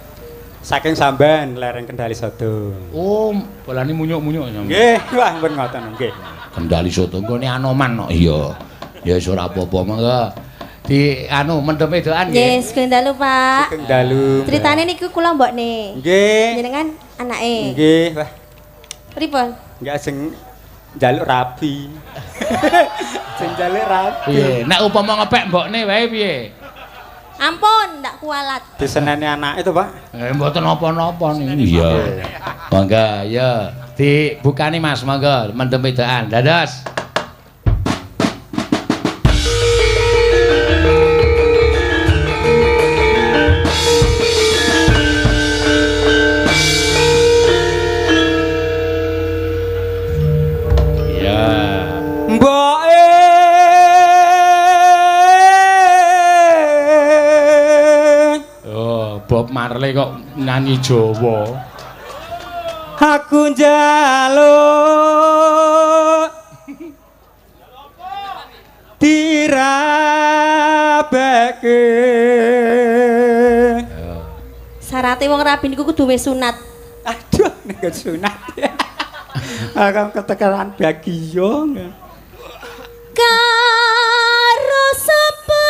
Saking Samban, lereng Kendali Soto. Oh, bolane munyuk-munyuk sampean. Nggih, wah pun ngoten nggih. Kendali Soto nggone Anoman kok. Iya. Ya wis ora apa-apa monggo. Di anu mendem wedokan Nggih, nggih. sugeng dalu, Pak. Sugeng dalu. Critane niku kula mbokne. Nggih. Jenengan anake. Nggih, wah Pripun? nggih ajeng Njaluk rabi. Sing njaluk rabi. Piye? Nek upama ngepek mbokne wae piye? Ampun, ndak kualat. Diseneni anake to, Pak? Mboten napa-napa niku. Iya. Monggo, ya. Dibukani Mas, monggo mendem wedokan. Dados. Iya. Mboke Oh, Bob Marley kok nyanyi Jawa. Aku njaluk dirabeke. Syarate wong rabi niku kudu wis sunat. Aduh, nek sunat. Aku ketekaran bagio. Karo sapa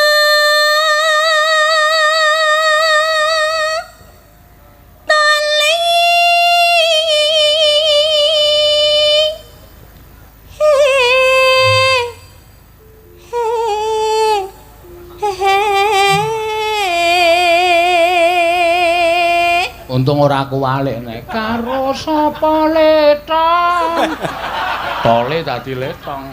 tali he he he. Untung ora aku walik nek karo sapa letong. Tole dadi letong.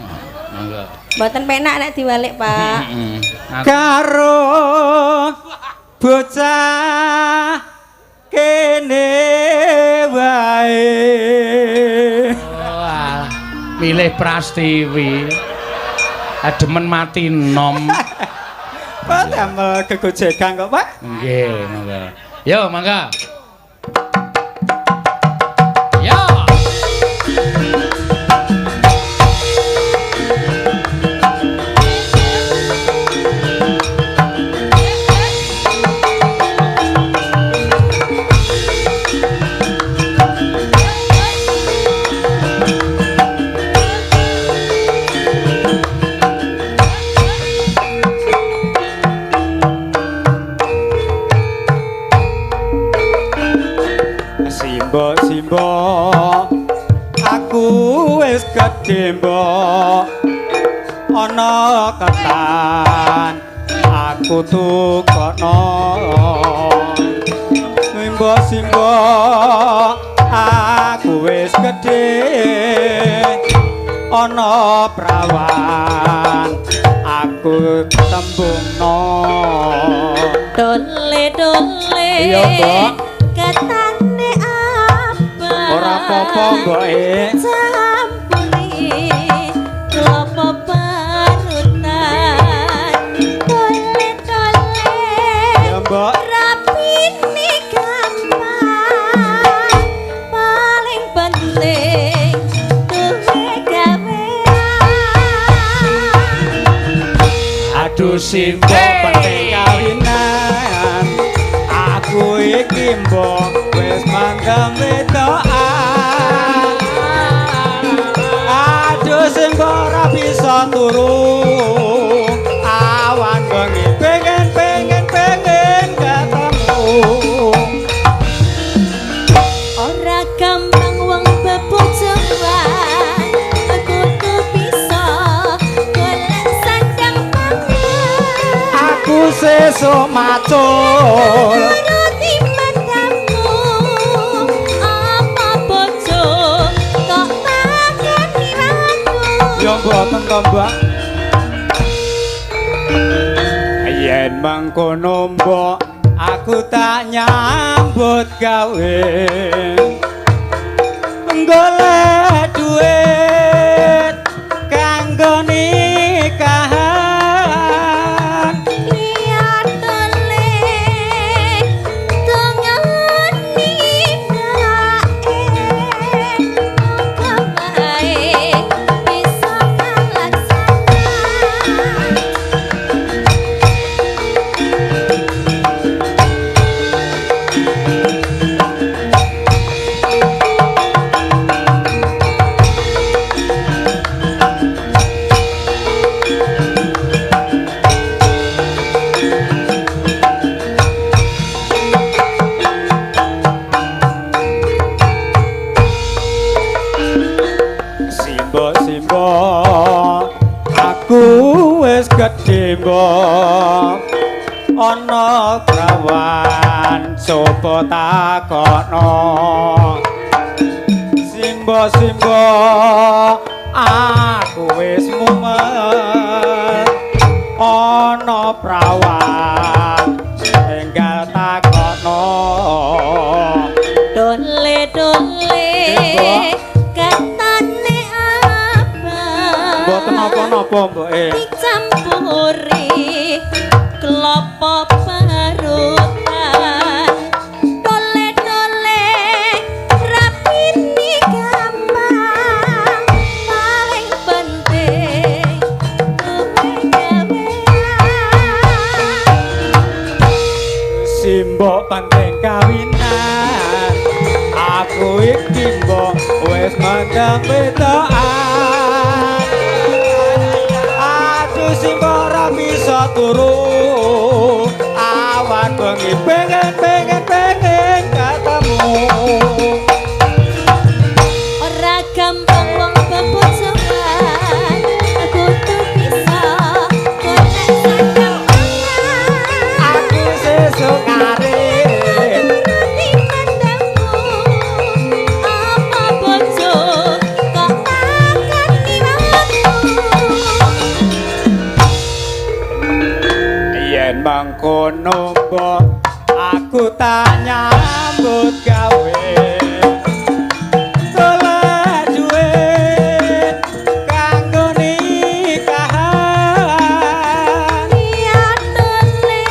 Monggo. Mboten penak nek diwalik, Pak. Heeh. Karo bocah kene wae. Wah, milih Prastiwi. Ademen mati nom. Pak damel gegojekan kok, Pak. Nggih, monggo. Yo, mangga. Yo. Simbo simbo aku wis gedhe mbok ana ketan aku tukono. Simbo simbo aku wis gedhe ana prawan aku tembungno. Dole dole. Iya, Mbok. Ketane apa? Ora apa-apa, Mboke. Campuri klopo parutan. Dole dole. Ya, Mbok. Rapine gampang. Paling penting duwe gawean. Aduh simbo penting kawinan. Aku iki mbok wis mangkem wedokan. Aduh simbo ora bisa turu. Awan bengi pengen pengen pengen ketemu. Ora gampang wong bebojoan. Kudu bisa golek sandang pangan. Aku sesuk macul. Nuruti matamu. Apa bojo kok takoni ratu. Ya mboten to, Mbak. Yen mangkono mbok aku tak nyambut gawe. Golek duit kanggo nikahan. Lihat tole tengani bae. Muga wae bisa kalaksanan. Aku wis gedhe mbok ana prawan coba takono. Simbo-simbo aku wis mumet ana prawan enggal takono. Dole-dole katane abang mboten napa-napa mboke dicampuri klopo parutan. Dole-dole rapini gampang paling penting duwe gawean. Simbok penting kawinan aku iki mbok wis mendem wedokan. Aduh simbok ora bisa turu awan bengi pengen pengen pengen ketemu. Ora gampang wong bebojoan kudu bisa golek sakambangan. Aku sesuk arep Nuruti mandamu apa bojo kok takon aku. Yen mengkono mbok aku tak nyambut gawe golek duit kanggo nikahan. Liyatole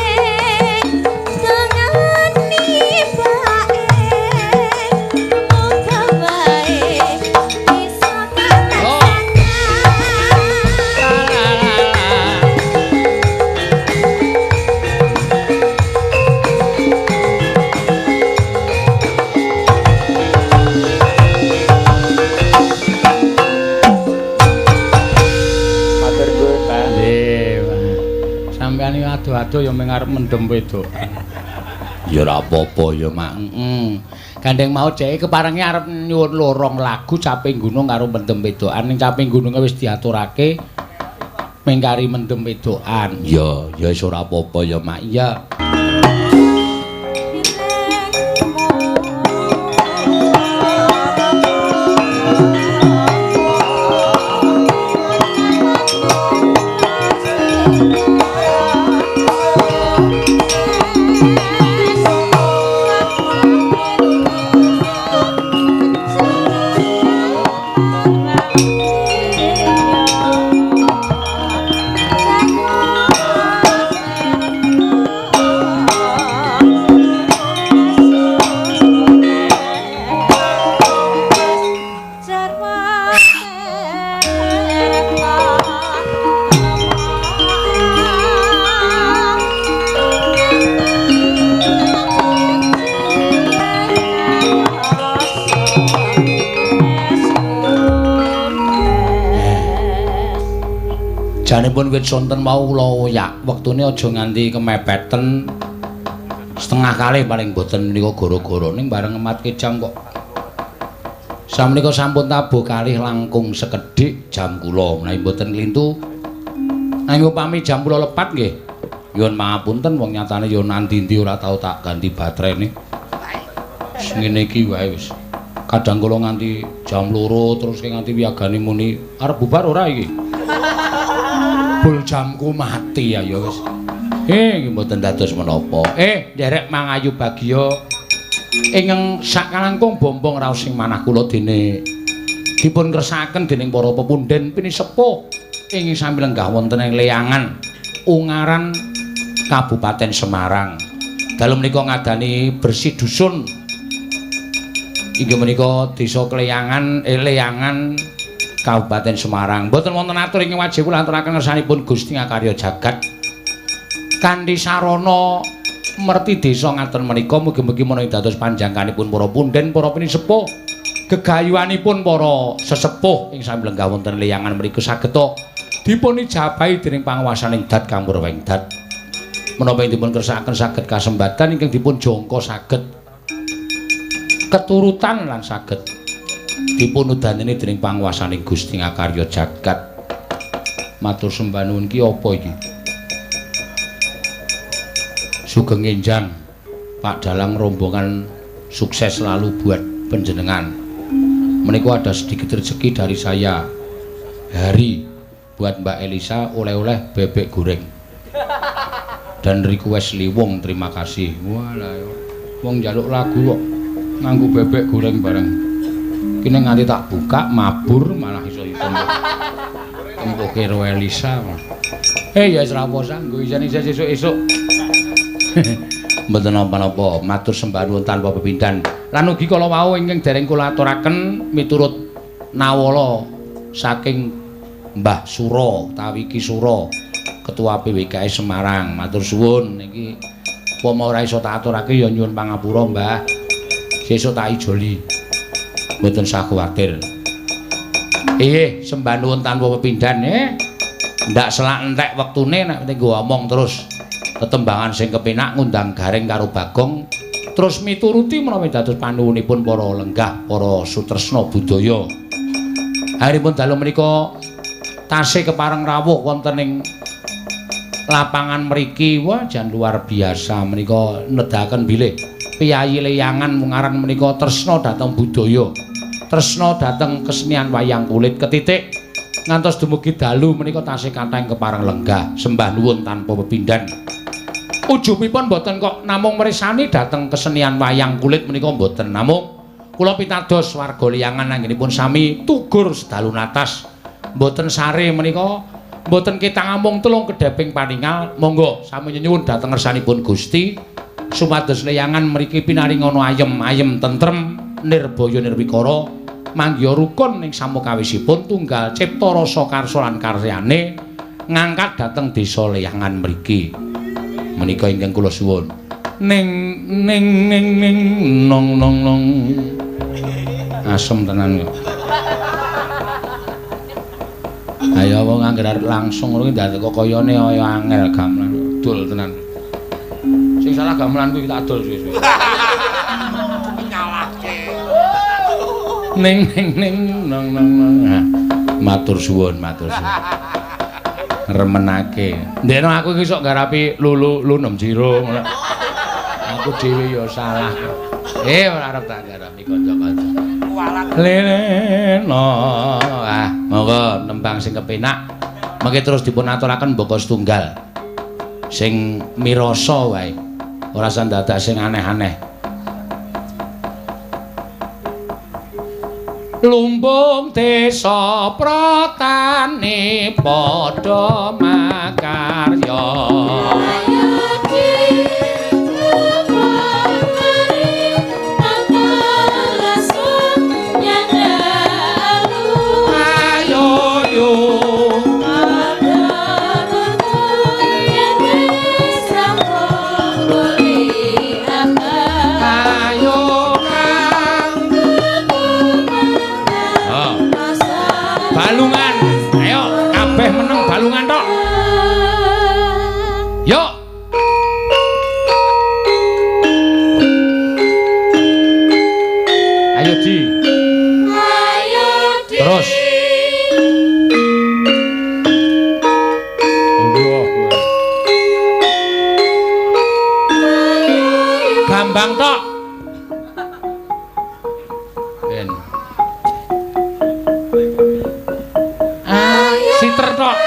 dongane bae muga wae bisa kalaksanan. Matur nuwun, Pak. Nggih, Pak. Sampeyan iki ado-ado ya mung arep mendem wedokan. Ya ora apa-apa ya, Mak. Heeh. Gandeng mau dheke keparenge arep nyuwun lorong lagu Caping Gunung karo mendem wedokan. Ning Caping Gununge wis diaturake mengkari mendem wedokan. Ya, ya wis ora apa-apa ya, Mak. Iya. Janipun wit sonten mau kula oyak, wektune aja nganti kemepeten setengah kalih paling boten menika gara-gara ning bareng ngematke jam kok. Samenika sampun tabuh kalih langkung sekedhik jam kula menawi boten klintu. Nanging upami jam kula lepat nggih. Nyuwun pangapunten wong nyatane ya nandi-ndi ora tau tak ganti baterene. Wis ngene iki wae wis. Kadang kula nganti jam 2 terus nganti wiyagane muni arep bubar ora iki. Bul jamku mati ya ya wis. Nggih mboten dados menapa. Nderek mangayu bagya ingkang sakalangkung bombong raos ing manah kula dene dipun kersakaken dening para pepundhen pinisepuh ing sami lenggah wonten ing Leyangan Ungaran Kabupaten Semarang. Dalu menika ngadani bersih dusun inggih menika desa Kleyangan Leyangan Kabupaten Semarang. Mboten wonten atur ingkang wajib kula aturaken ngersanipun Gusti ngakarya jagat. Kanthi sarana merti desa ngaten menika mugi-mugi menawi dados panjangkanipun para punden, para pinisepuh, gegayuhanipun para sesepuh ing sami lenggah wonten Leyangan mriku sageta dipun ijabahi dening panguwasaning dat kamurweng dat. Menapa ing dipun kersakaken saged kasembatan ingkang dipun jangka saged keturutan lan saged dipun udaneni dening panguwasaning Gusti ngakarya jagat. Matur sembah nuwun ki apa iki? Sugeng enjang Pak Dalang rombongan, sukses selalu buat penjenengan. Menika ada sedikit rezeki dari saya Hari buat Mbak Elisa, oleh-oleh bebek goreng dan request liwung, terima kasih. Walah, wong njaluk lagu kok nganggo bebek goreng bareng. Kene nganti tak buka mabur malah iso ditempuh. Tempuh karo Elisa. Ya wis ra apa-apa, nggo isen-isen sesuk-esuk. Mboten napa-napa, matur sembah nuwun tanpa pepindhan. Lan ugi kala wau ingkang dereng kula aturaken miturut nawala saking Mbah Suro utawi Ki Suro, Ketua PWKS Semarang. Matur suwun niki upama ora iso tak aturake ya nyuwun pangapura, Mbah. Sesuk tak ijoli. Mboten usah kuwatir. Nggih, sembah nuwun tanpa pepindhan Ndak selak entek wektune nek nggo omong terus tetembangan sing kepenak ngundang Gareng karo Bagong terus mituruti menawi dados panuwunipun para lenggah, para sutresna budaya. Aripun dalu menika tasih kepareng rawuh wonten ing lapangan mriki. Wah, jan luar biasa menika nedahaken bilih piyayi Leyangan Ungaran menika tresna dhateng budaya, tresna dhateng kesenian wayang kulit ketitik ngantos dumugi dalu menika tasih kathah ing kepareng lenggah. Sembah nuwun tanpa pepindhan. Ujubipun mboten kok namung mresani dhateng kesenian wayang kulit menika mboten, namung kula pitados warga Leyangan anggenipun sami tugur sedalu natas mboten sare menika mboten ketang amung telung kedheping paningal. Monggo sami nyuwun dhateng ngersanipun Gusti supados Leyangan mriki pinaringana ayem-ayem tentrem nirbaya nirwikara manggiha rukun ing samukawisipun tunggal cipta rasa karsa lan karyane ngangkat dhateng desa Leyangan mriki. Menika ingkang kula suwun. Ning ning ning ning nong nong nong. Asem tenan kok. Ayo wong angger arep langsung ngono ki ndadak kok kayane kaya angel gamelan. Dul tenan. Sing salah gamelan kuwi tak adol suwe-suwe. Nyalahke. Ning ning ning nong nong nong. Matur suwun, matur suwun. Remenake. Ndekno aku iki sok garapi lulu lu nem jiro ngono. Aku dhewe ya salah. Ora arep tak garapi kanca-kanca. Leleno. Ah, monggo nembang sing kepenak. Mengke terus dipun aturaken mbaka setunggal. Sing mirasa wae. Ora usah dadak sing aneh-aneh. Lumbung desa pratane padha makarya. Ayo yo. Ayo kang. Balungan. Ayo kabeh meneng balungan tok. Yo. Ayo Di. Ayo Di. Terus. Gambang tok. Ben. Siter tok.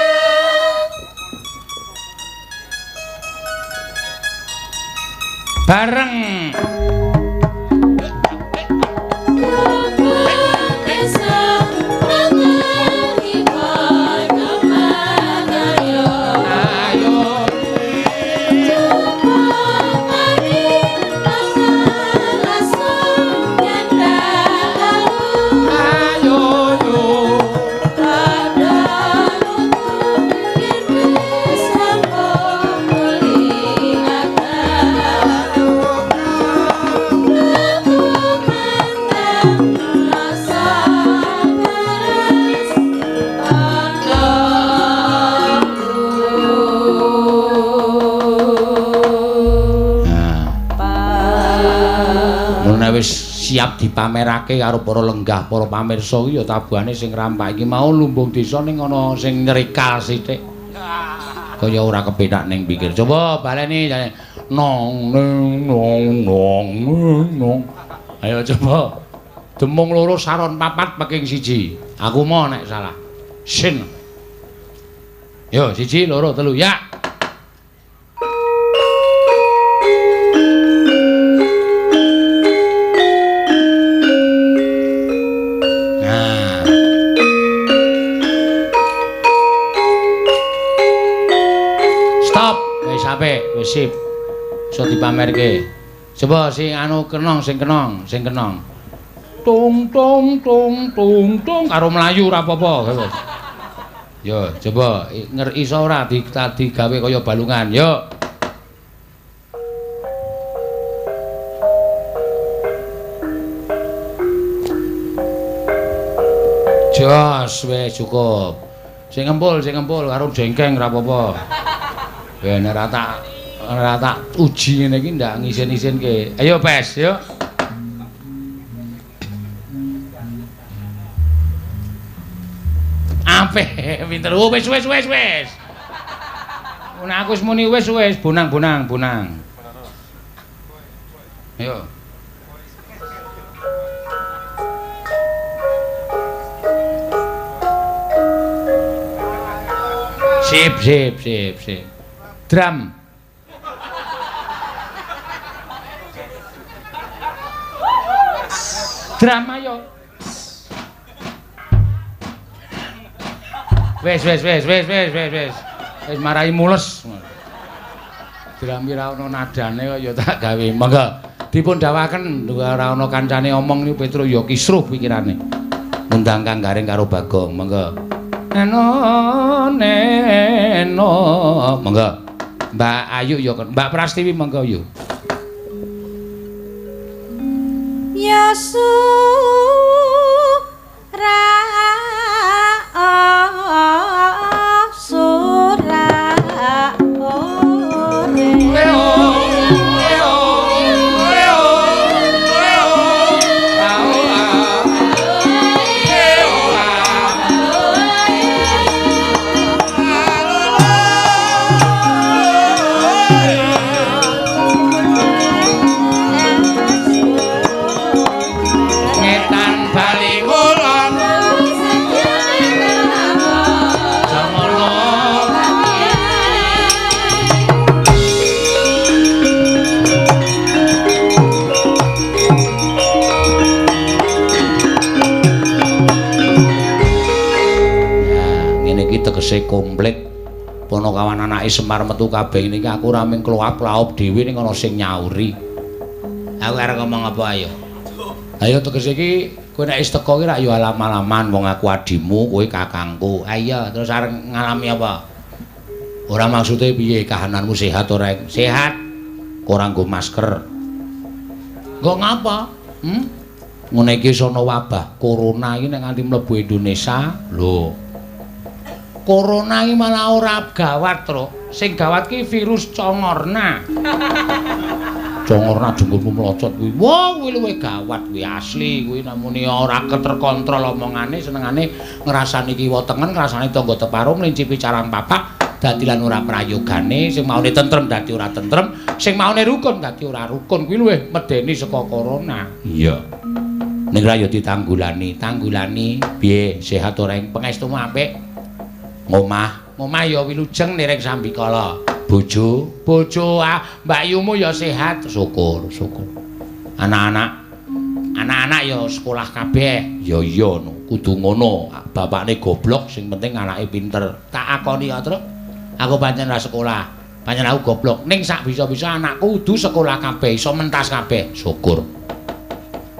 Bareng. Ayo. Ayo yo. Siap dipamerake karo para lenggah, para pamirsa iki ya tabuhane sing rampak iki mau lumbung desa ning ana sing nyerikal sithik. Kaya ora kepenak ning pikir. Coba baleni nong neng nong nong nong. Ayo coba. Demung loro saron papat peking siji. Aku mau nek salah. Sin. Yo 1 2 3 ya. Nah. Stop, wis apik, wis sip. Iso dipamerke. Coba sing anu kenong, sing kenong, sing kenong. Tung tung tung tung tung karo mlayu ora apa-apa. Yo, coba iso ora digawe kaya balungan. Yo. Jos wis cukup. Sing ngempul karo jengkeng ora apa-apa. Ben ora tak uji ngene iki ndak ngisin-isinke. Ayo Pes, yo. Apik, pinter. Oh, wis wis wis wis. Nek aku wis muni wis wis, bonang bonang bonang. Ayo. Sip sip sip sip. Drum. Drum ayo. Wis wis wis wis wis wis wis. Wis marai mules. Drum ora ana nadane kok ya tak gawe. Monggo dipun dawaken ora ana kancane omong niku Petro ya kisruh pikirane. Ngundang Kang Gareng karo Bagong, monggo. Eno neno. Monggo. Mbak Ayu ya Mbak Prastiwi monggo yu. Ya su ra sura ore. Tegese komplit Panakawan anake Semar metu kabeh niki aku ora mung kloap-laop dhewe ning ana sing nyauri. Aku arep ngomong apa ayo? Ayo tegese iki kowe nek wis teko ki rak yo alam-alaman wong aku adimu, kowe kakangku. Ayo terus arep ngalami apa? Ora maksude piye kahananmu sehat ora? Sehat. Ora nggo masker. Nggo ngapa? Ngene iki sono wabah corona iki nek nganti mlebu Indonesia, lho. Corona iki malah ora gawat, Truk. Sing gawat ki virus congorna. Congorna dengkulmu mlocot kuwi. Wah, kuwi luwih gawat kuwi asli kuwi namune ora keterkontrol omongane, senengane ngrasani kiwa tengen, ngrasani tangga teparo, mlincipi carang papak, dadi lan ora prayogane, sing maune tentrem dadi ora tentrem, sing maune rukun dadi ora rukun. Kuwi luwih medeni saka corona. Iya. Ning ra yo ditanggulani, tanggulani piye sehat ora ing pangestumu apik. Ngomah, ngomah ya wilujeng niring sambikala. Bojo, bojo ah, Mbak Yumu ya sehat, syukur, syukur. Anak-anak, anak-anak ya sekolah kabeh. Ya iya no, kudu ngono. Bapakne goblok, sing penting anake pinter. Tak akoni ya, Truk. Aku pancen ora sekolah, pancen aku goblok. Ning sak bisa-bisa anakku kudu sekolah kabeh, iso mentas kabeh. Syukur.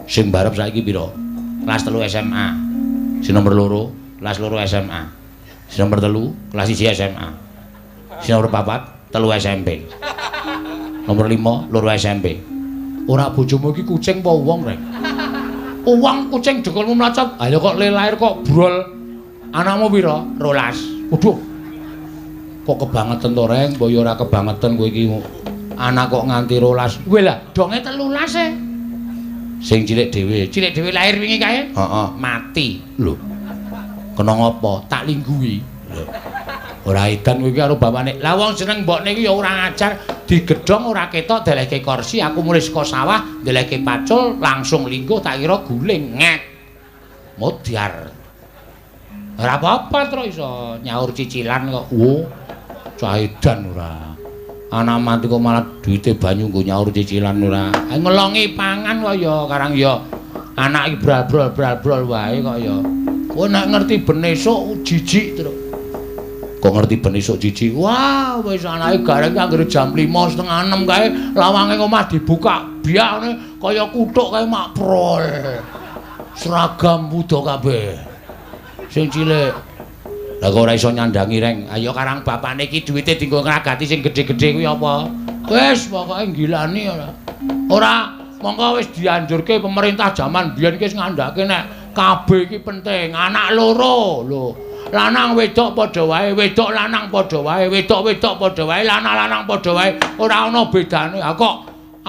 Sing barep saiki pira? Kelas 3 SMA. Sing nomor 2, kelas 2 SMA. Sing nomor 3 kelas 1 SMA. Sing nomor 4 3 SMP. Nomor 5 2 SMP. Ora bojomu iki kucing apa wong, Rek? Wong kucing dengkulmu mlocot. Ayo kok le lahir kok brol. Anakmu pira? 12. Waduh. Kok kebangetan to, Rek? Mbok ya ora kebangetan kowe iki. Anak kok nganti 12. Weh lah, donge 13 e. Sing cilik dhewe. Cilik dhewe lahir wingi kae? Heeh, mati. Lho. Kena ngopo? Tak lingguhi. Lho. Ora edan kowe iki karo bapane. Lah wong jeneng mbokne iki ya ora ngajar, digedhong ora ketok delehke kursi, aku mulih saka sawah, delehke pacul, langsung lingguh tak kira guling ngek. Modyar. Ora apa-apa terus iso nyaur cicilan kok. Wo. Cah edan ora. Anak mati kok malah duwite banyu nggo nyaur cicilan ora. Ngelongi pangan kok ya karang ya. Anak iki bral-brol wae kok ya. Kowe nek ngerti ben esuk jijik terus. Kok ngerti ben esuk jijik? Wah, wis anake gareng anggere jam 5:30 kae lawange omah dibuka biak ngene kaya kuthuk kae mak prol. Seragam wuda kabeh. Sing cilik. Lah kok ora iso nyandangi reng. Ayo karang bapakne iki duwite dienggo ngragati sing gedhe-gedhe kuwi apa? Wis pokoke nggilani ora. Ora, mongko wis dianjurke pemerintah jaman biyen iki wis ngandhake nek KB iki penting. Anak loro lho. Lanang wedok padha wae, wedok lanang padha wae, wedok-wedok padha wae, lanang-lanang padha wae. Ora ana bedane. Ha kok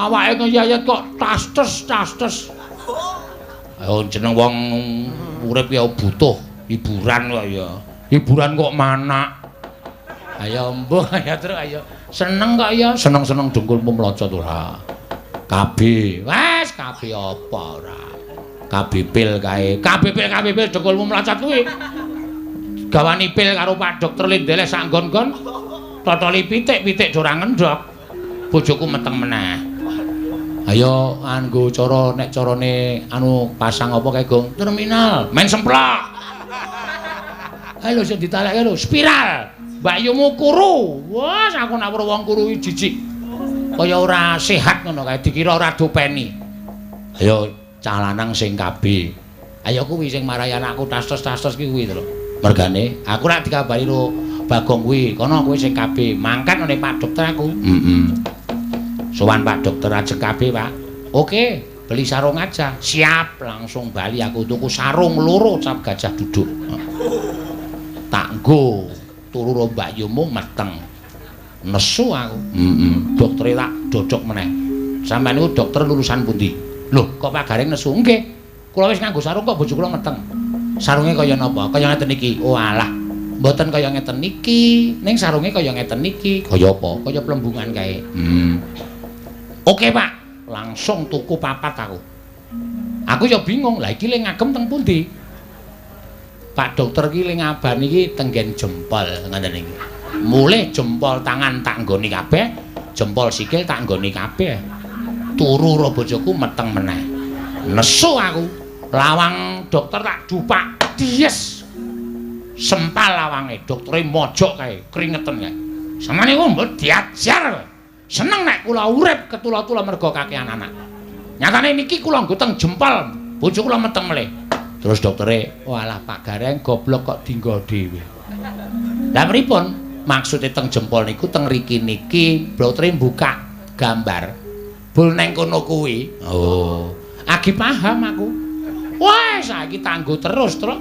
awake ngeyayet kok tas-tes. Ayo jeneng wong urip ya butuh hiburan kok ya. Hiburan kok manak. Ayo mbuh ya terus ayo. Seneng kok ya, seneng-seneng dengkulmu mlocot ora. KB. Wes KB apa ora? KB pil kae. KB pil dengkulmu mlocot kuwi. Gawani pil karo Pak Dokter Lindele sak nggon-nggon. Totoli pitik-pitik ora ngendhok. Bojoku meteng meneh. Ayo nganggo cara nek carane anu pasang apa kae Gong? Terminal, main semplok. Ayo lho sing ditalekke lho, spiral. Mbakyumu kuru. Wah, aku nek weruh wong kuru iki jijik. Kaya ora sehat ngono kae, dikira ora dopeni. Ayo cah lanang sing KB. Ayo kuwi sing marai anakku tas-tas ki kuwi lho. Mergane aku nek dikabari ro Bagong kuwi, kono kuwi sing KB, mangkat ngene Pak Dokter aku. Heeh. Sowan Pak Dokter ajeng KB, Pak. Oke, beli sarung aja. Siap, langsung bali aku tuku sarung loro cap gajah duduk. Tak nggo turu ro mbakyumu meteng. Nesu aku. Heeh. Doktere tak dodok meneh. Sampeyan niku dokter lulusan pundi? Lho, kok Pak Gareng nesu? Nggih. Kula wis nganggo sarung kok bojo kula meteng. Sarunge kaya napa? Kaya ngeten iki. Oh alah. Mboten kaya ngeten iki. Ning sarunge kaya ngeten iki. Kaya apa? Kaya plembungan kae. Oke, Pak. Langsung tuku papat aku. Aku ya bingung. Lah iki le ngagem teng pundi? Pak dokter iki le ngabani iki tenggen jempol ngoten iki. Mulih jempol tangan tak nggoni kabeh, jempol sikil tak nggoni kabeh. Turu ro bojoku meteng meneh. Nesu aku. Lawang dokter tak dupak. Dies. Sempal lawange, doktere mojok kae, kringeten kae. Samane niku mbok diajar. Seneng nek kula urip ketula-tula mergo kakean anak. Nyatane niki kula nggo teng jempol, bojo kula meteng melih. Terus doktere, walah Pak Gareng goblok kok dinggo dhewe. Lah pripun? Maksude teng jempol niku teng riki niki doktere buka gambar. Bul neng kono kuwi. Oh, agi paham aku. Wah, saiki tanggo terus, Truk.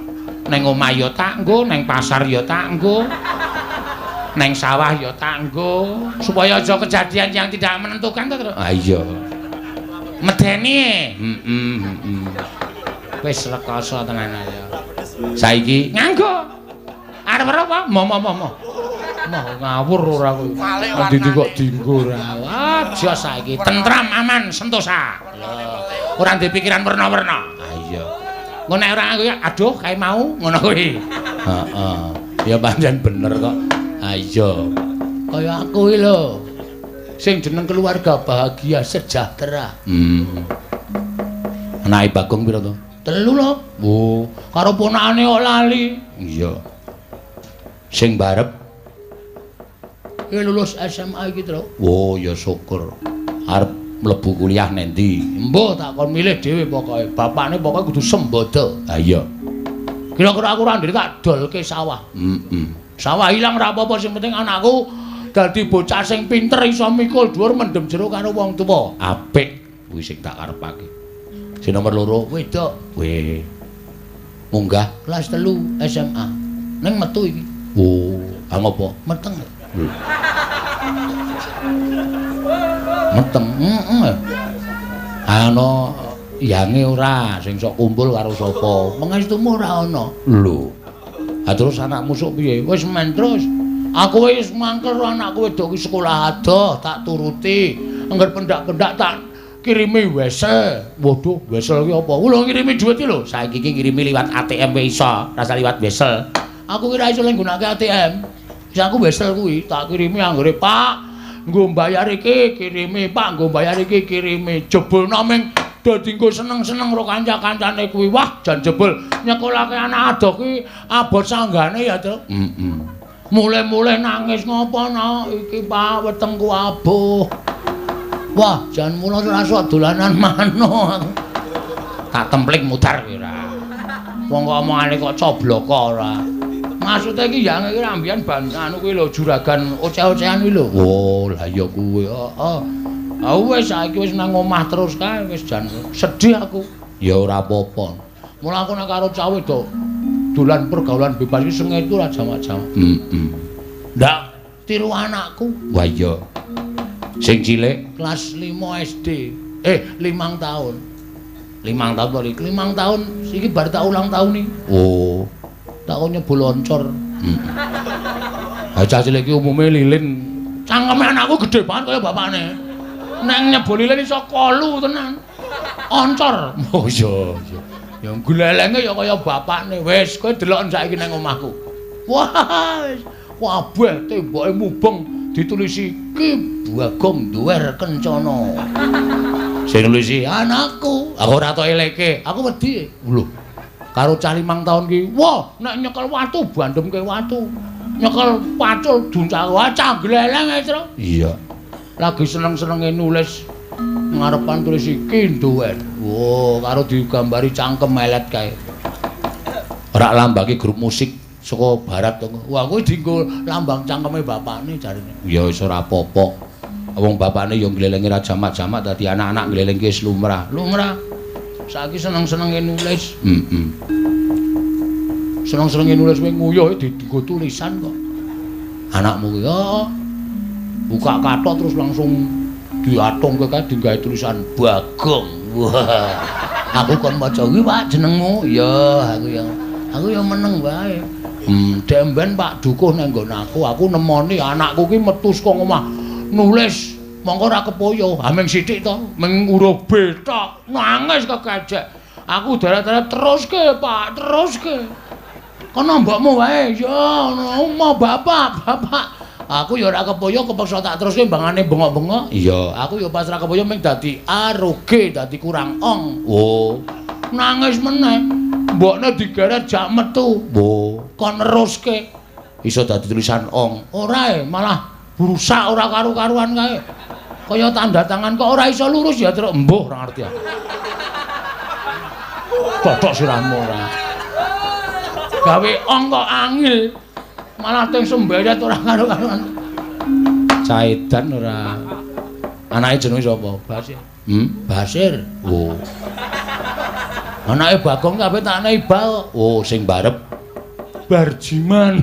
Neng omah ya tanggo, neng pasar ya tanggo. Neng sawah ya tanggo, supaya aja kejadian yang tidak menentukan to, Truk. Ah iya. Medeni. Heeh, heeh. Wis rekoso tenan ayo. Saiki nganggo. Arep apa? Mo. Moh ngawur ora kuwi. Endi kok dinggo ora. Aja saiki tentram aman sentosa. Ora ndek pikiran werna-werna. Ah iya. Engko nek ora nganggo ya aduh kae mau ngono kuwi. Heeh. Ya pancen bener kok. Ah iya. Kaya aku iki lho. Sing jeneng keluarga bahagia sejahtera. Anake Bagong pira to? 3 lho. Oh, karo ponakane kok lali. Iya. Sing barep iki lulus SMA iki, Truk. Oh, ya syukur. Arep mlebu kuliah nendi? Mbuh tak kon milih dhewe pokoke. Bapakne pokoke kudu sembodo. Ha iya. Kira-kira aku ora ndek tak dolke sawah. Heeh. Sawah ilang ora apa-apa, sing penting anakku dadi bocah sing pinter iso mikul dhuwur mendem jero karo wong tuwa. Apik kuwi sing tak karepake. Sing nomor 2 wedok. Weh. Munggah kelas 3 SMA. Ning metu iki. Oh, ha ngopo? Meteng. Meteng. Heeh. Ana Yange ora sing sok kumpul karo sapa? Mengestumu ora ana. Lho. Ha terus anakmu sok piye? Wis men terus. Aku wis mangkel anakku wedok ki sekolah adoh, tak turuti. Angger pendak-pendak tak kirimi wesel. Waduh, wesel ki apa? Lho ngirimi dhuwit ki lho. Saiki ki ngirimi liwat ATM wae iso, rasa liwat wesel. Aku ki ora iso nggunakake ATM. Wis aku wesel kuwi tak kirimi anggere Pak, nggo mbayar iki kirimi, Pak, nggo mbayar iki kirimi. Jebul naming dadi nggo seneng-seneng karo kanca-kancane kuwi. Wah, jan jebul nyekolahke anak adoh kuwi abot sanggane ya, Truk. Heeh. Mulih-mulih nangis ngopo no iki Pak, wetengku abuh. Wah, jan mula ora sok dolanan manuk. Tak templing mudar kuwi ora. Wong kok omongane kok cobloko ora. Maksude iki yang iki rambian ban anu kuwi lho juragan oceh-ocehan kuwi lho. Oh, lah ya kuwi. Heeh. Ah wis saiki wis nang omah terus kae wis jan sedih aku. Ya ora apa-apa. Mula aku nek karo cah wedok dolan pergaulan bebas iki sengetu ora jamak-jamak. Heeh. Ndak tiru anakku. Wah iya. Sing cilik kelas 5 SD. 5 tahun. 5 tahun kok iki. 5 tahun iki bar tak ulang tahun iki. Oh. Tak kok nyebul oncor. Ha cah cilik iki umume lilin. Cangkeme anakku gedhe banget kaya bapakne. Nek nyebul lilin iso kolu tenan. Oncor. Oh iya iya. Ya glelenge ya kaya bapakne. Wis kowe delok saiki nang omahku. Wah wis kabeh temboke mubeng ditulisi Ki Bagong Duwer Kencana. Sing nulisi anakku. Aku ora tok eleke. Aku wedi. Lho. Karo cah 5 tahun ki, wah nek nyekel watu bandemke watu. Nyekel pacul duncak wah cah gleleng ae, Tru. Iya. Lagi seneng-senenge nulis ngarepan tulis iki Duwer. Wah, karo digambari cangkem melet kae. Ora lambangke grup musik saka barat to. Wah, kuwi dienggo lambang cangkeme bapakne jarene. Ya wis ora apa-apa. Wong bapakne ya nglelengi ra jamak-jamak dadi anak-anak nglelengke wis lumrah. Lumrah. Saiki seneng-senenge nulis. Heeh. Seneng-senenge nulis kowe nguyuh dienggo tulisan kok. Anakmu kuwi ya buka kathok terus langsung diatungke kae digawe tulisan Bagong. Wah. Aku kon maca kuwi Pak jenengmu. Ya, aku ya meneng wae. Demben Pak Dukuh nang nggon aku nemoni anakku ki metu saka omah nulis mongko ora kepoyo, ha ming sithik to, ming huruf B tok, nangis kegajek. Aku darat-darat teruske Pak, teruske. Kono mbokmu wae, ya ngono bapak, bapak. Aku ya ora kepoyo kepeksa tak teruske mbangane bengok-bengok. Iya, aku ya pas ora kepoyo ming dadi A ro G, dadi kurang ong. Oh. Nangis meneh. Mbokne digeret jak metu. Oh, kon neruske. Iso dadi tulisan ong. Ora e, malah rusak ora karu-karuan kae. Kaya tanda tangan kok ora iso lurus ya terus embuh ora ngerti aku. Totok sirahmu ora. Gawe ong kok angil. Malah teng semberet ora karu-karuan. Caidan ora. Anake jenenge sapa? Basir. Basir. Oh. Anake Bagong kabeh tak ane Ibal. Oh, sing barep Barjiman.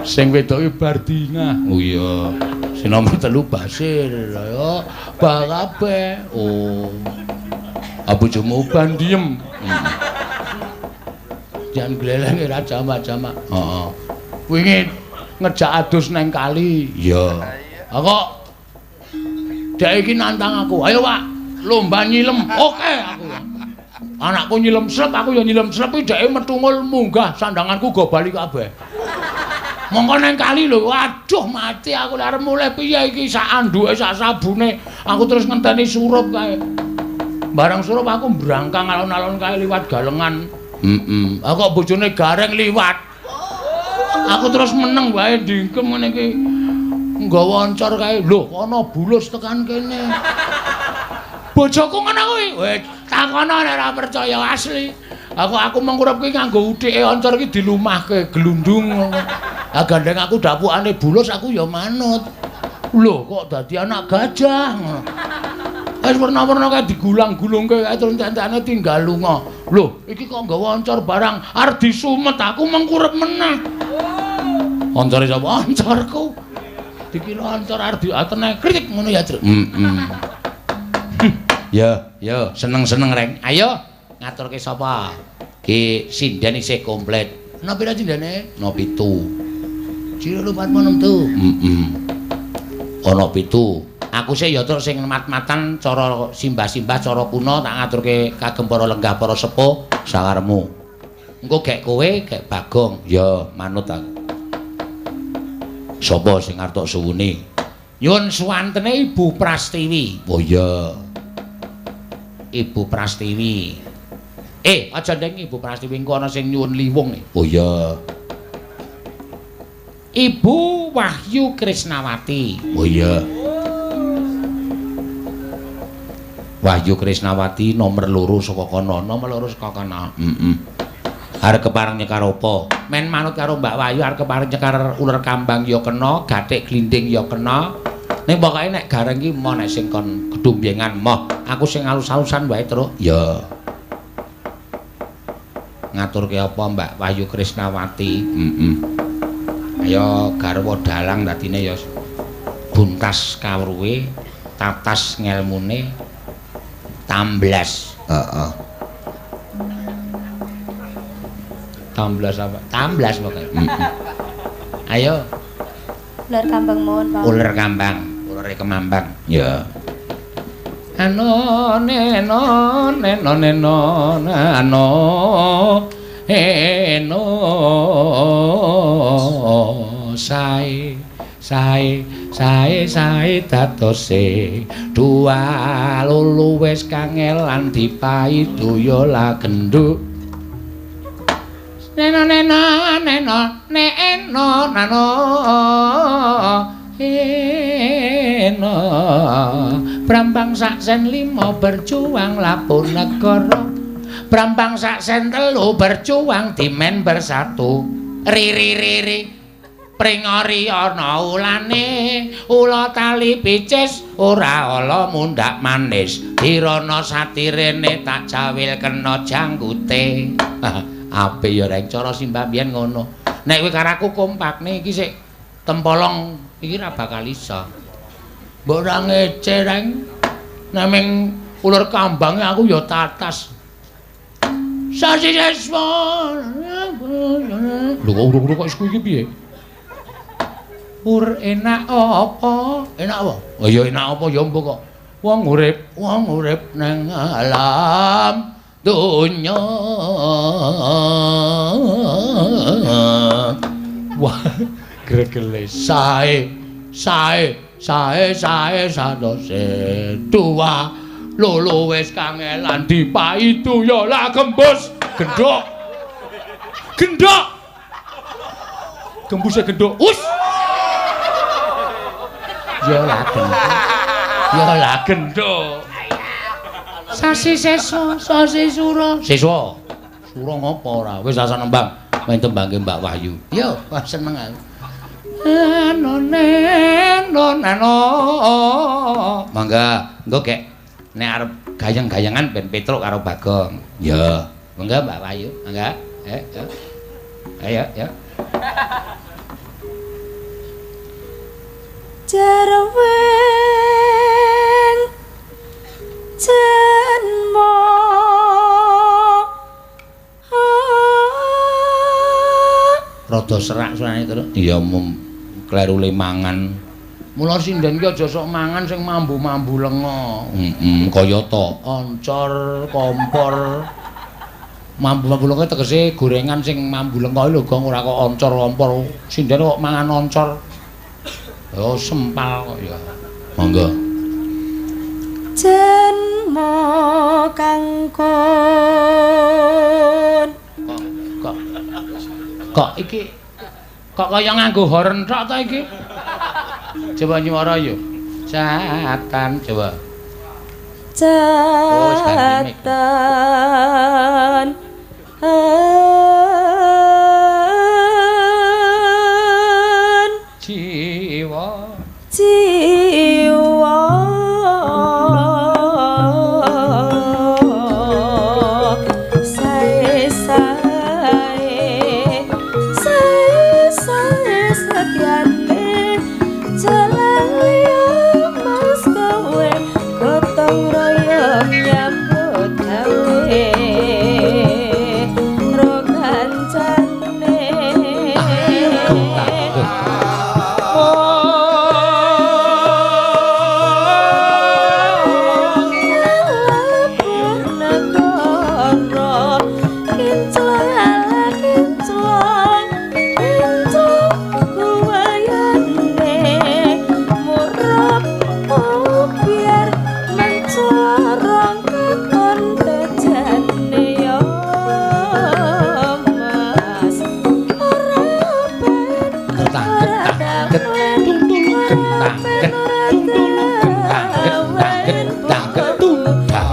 Sing wedok iki Bardingah. Oh iya. Sing nomor 3 Basir. Ayo bal kabeh. Oh. Bojomu bandiem. Jan glelenge ra jamak-jamak. Heeh. Wingi ngejak adus nang kali. Iya. Ha kok dek iki nantang aku. Ayo, Pak, lomba nyilem. Oke aku. Anakku nyilem slep, aku ya nyilem slep iki dheke metungul munggah sandanganku go bali kabeh. Mongko nang kali lho, waduh mati aku lek arep mulih piye iki sak anduke sak sabune. Aku terus ngenteni surup kae. Barang surup aku mbrangkang alon-alon kae liwat galengan. Heeh. Aku kok bojone gareng liwat. Aku terus meneng wae dingkem ngene iki. Nggawa oncor kae. Lho, ana bulus tekan kene. Bojoku ngono kuwi. Wis takono nek ora percaya asli. Aku mengkurep kuwi nganggo uthike oncor iki dilumahke glundung ngono. Ah gandeng aku dapukane bulus aku ya manut. Lho kok dadi anak gajah ngono. Wis werna-werna kae digulang-gulungke kae terus entek-entekane tinggal lunga. Lho, iki kok nggawa oncor barang arep disumet aku mengkurep meneh. Oncore sapa? Oncorku. Dikira oncor arep diatene kritik ngono ya, Truk. Heeh. Ya, ya, seneng-seneng reng. Ayo ngaturke sapa? Ki sinden isih komplit. Ana pira sindene? Ana 7. 1 2 4 6 7. Heeh. Ana 7. Aku sih ya terus sing mat-matan cara simbah-simbah cara kuno tak ngaturke kagem para lenggah para sepuh sawarmu. Engko gek kowe, gek Bagong. Ya, manut aku. Sapa sing arep tok suwuni? Nyuwun suwantene Ibu Prastiwi. Oh iya. Ibu Prastiwi. Aja ndeng Ibu Prastiwi engko ana sing nyuwun liwung. Oh iya. Ibu Wahyu Krisnawati. Oh iya. Wahyu Krisnawati nomor 2 saka kono, nomor 2 saka kono. Heeh. Arep kepareng nyekar apa? Men manut karo Mbak Wahyu arep kepareng nyekar uler kambang ya kena, gathik glinding ya kena. Ning pokoke nek gareng iki moh nek sing kon gedhumbyengan moh, aku sing alus-alusan wae truk. Ya. Ngaturke apa Mbak Wahyu Krisnawati? Heeh. Ayo garwa dalang dadine ya buntas kawruhe, tatas ngelmune, tamblas. Heeh. Tamblas apa? Tamblas pokoke. Ayo. Uler kambang mohon, Pak. Uler kambang, ulere kemambang. Ya. Ano neno neno neno nano eno sae sae sae sae dadose dua lulu wis kangelan dipaidu ya la genduk neno neno neno neno nano eno Brambang sak sen 5 berjuang lapun negara Brambang sak sen 3 berjuang dimen bersatu riri riri pringori ana ulane ula tali picis ora ala mundhak manis dirana satirene tak jawil kena janggute. Ape ya reng cara simbah biyen ngono. Nek kowe karo aku kompakne iki sik tempolong iki ora bakal iso. Mbok ora ngece reng. Nek ming uler kambange aku ya tatas. Sasi seswa. Lho kok urung-urung kok isku iki piye? Ur enak apa? Enak apa? Oh ya enak apa ya mbok kok. Wong urip nang alam donya. Wah, gregele sae sae sae sae sadose dua lolo wis kangelan dipaidu ya lah gembus gendhok gendhok gembuse gendhok us ya lah gendhok ya lah gendhok sasi seswa sasi sura seswa sura ngopo ora wis asa nembang main tembangke Mbak Wahyu yo wah seneng aku ano neno nano mangga engko gek nek arep gayeng-gayengan ben Petruk karo Bagong ya mangga Mbak Wahyu mangga ayo ya Jarweng jenmo rada serak suarane terus iya mum klerule mangan mula sinden ki aja sok mangan sing mambu-mambu lenga heeh kaya ta oncor kompor mambu-mambu lenga tegese gorengan sing mambu lenga lho Gong ora kok oncor kompor sinden kok mangan oncor ya sempal kok ya monggo jenmo kangkon kok kok iki kok kaya nganggo horn tok ta iki coba nyuara yo catan coba catan jiwa jiwa sae sae sae sae setyane jalan liya mas kowe gotong royong tang getang get tung tulung gentang get tung tulung gentang getang getang ketundang.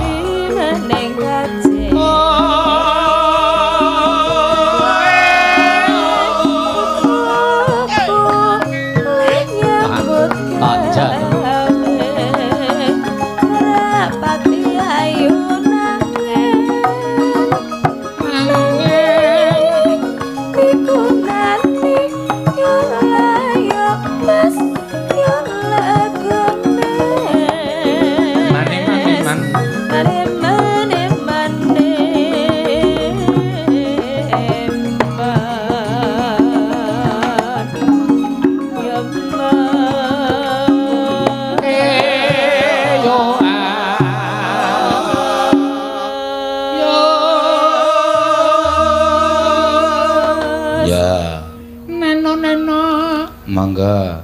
Mangga.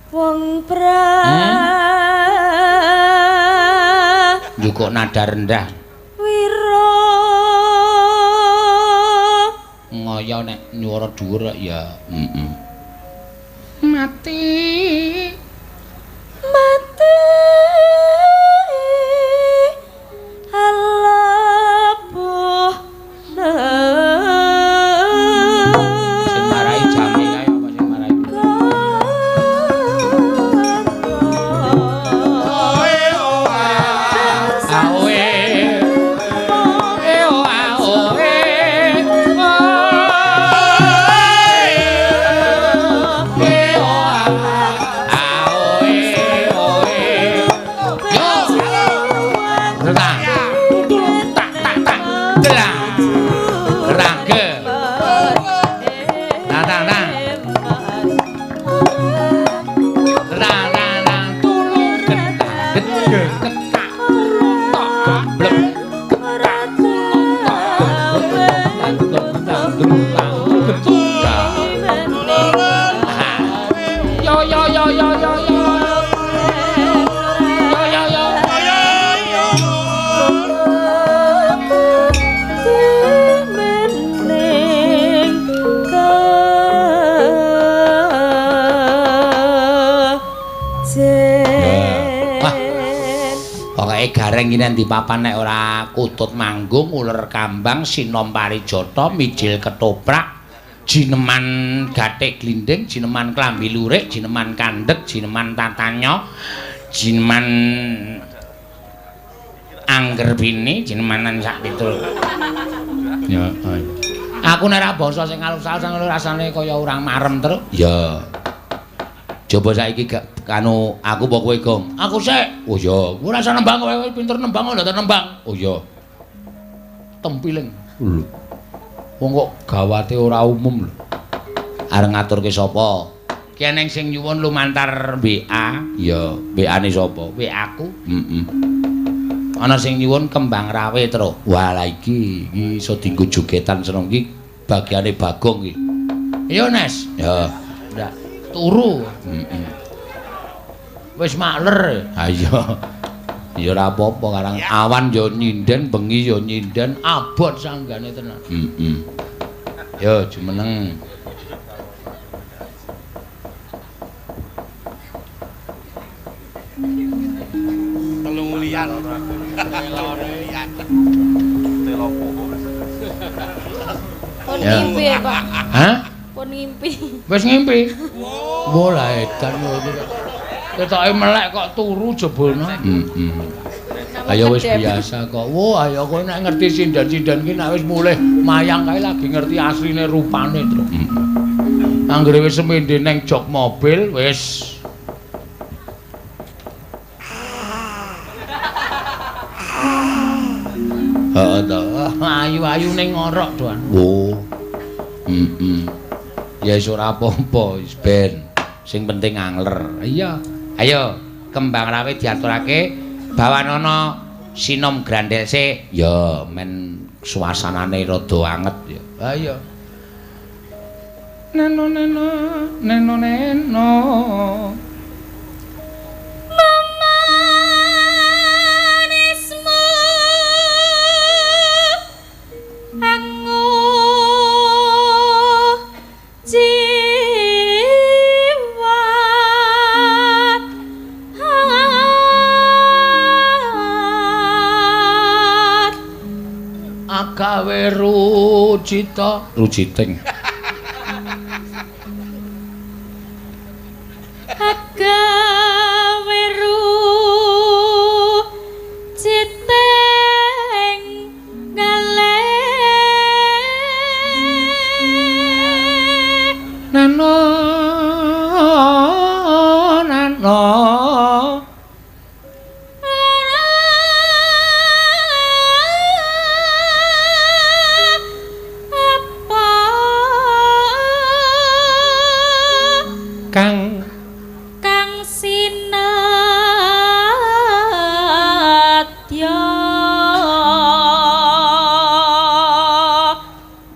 Wong pra njukuk nada rendah. Wira ngoyo nek nyuwara dhuwur ya. Heeh. Mati. Mati. Alabuh. Gareng iki di papan nek ora kutut manggung, uler kambang, sinom parijata, mijil ketoprak, jineman gathik glinding, jineman klambi lurik, jineman kandhek, jineman tatanya, jineman angger bini, jinemanan sak pitul. Ya, aku nek ora basa sing alus-alus rasane kaya urang marem terus. Ya. Coba saiki gak kanu aku apa kowe, Gong? Aku sik. Oh iya, kowe ora usah nembang, kowe pinter nembang kok ndak nembang. Oh iya. Tempiling. Lho. Wong kok gawate ora umum lho. Arep ngaturke sapa? Ki eneng sing nyuwun lumantar WA. Ya, WA-ne sapa? WA aku. Heeh. Ana sing nyuwun kembang rawe, Tru. Wah, lah iki iki iso dienggo jogetan seneng iki bagiane Bagong iki. Iya, Nes. Ya. Ndak turu. Heeh. Wis makler. Ha iya. Ya ora apa-apa karang awan ya nyinden, bengi ya nyinden, abot sanggane tenan. Heeh. Ya jumeneng. Telung liyan. Pun ngimpi ya, Pak. Hah? Pun ngimpi. Wis ngimpi. Wah, lah edan kok. Ketoke melek kok turu jebulno. Heeh. Ayo wis biasa kok. Wah, ayo kowe nek ngerti sinden-sinden ki nek wis mulih mayang kae lagi ngerti asline rupane, Tru. Anggere wis semende neng jok mobil wis. Heeh to. Ayu-ayu ning ngorok, Duan. Oh. Heeh. Ya wis ora apa-apa, wis ben. Sing penting angler. Iya. Ayo, kembang rawe diaturake bawanana sinom grandel sik. Ya, men suasanane rada anget ya. Ayo. Neno neno neno neno. Memanismu angun. Rujita, rujiting. Agawe rujiting ngalih. Nano nano Apa kang kang sinadya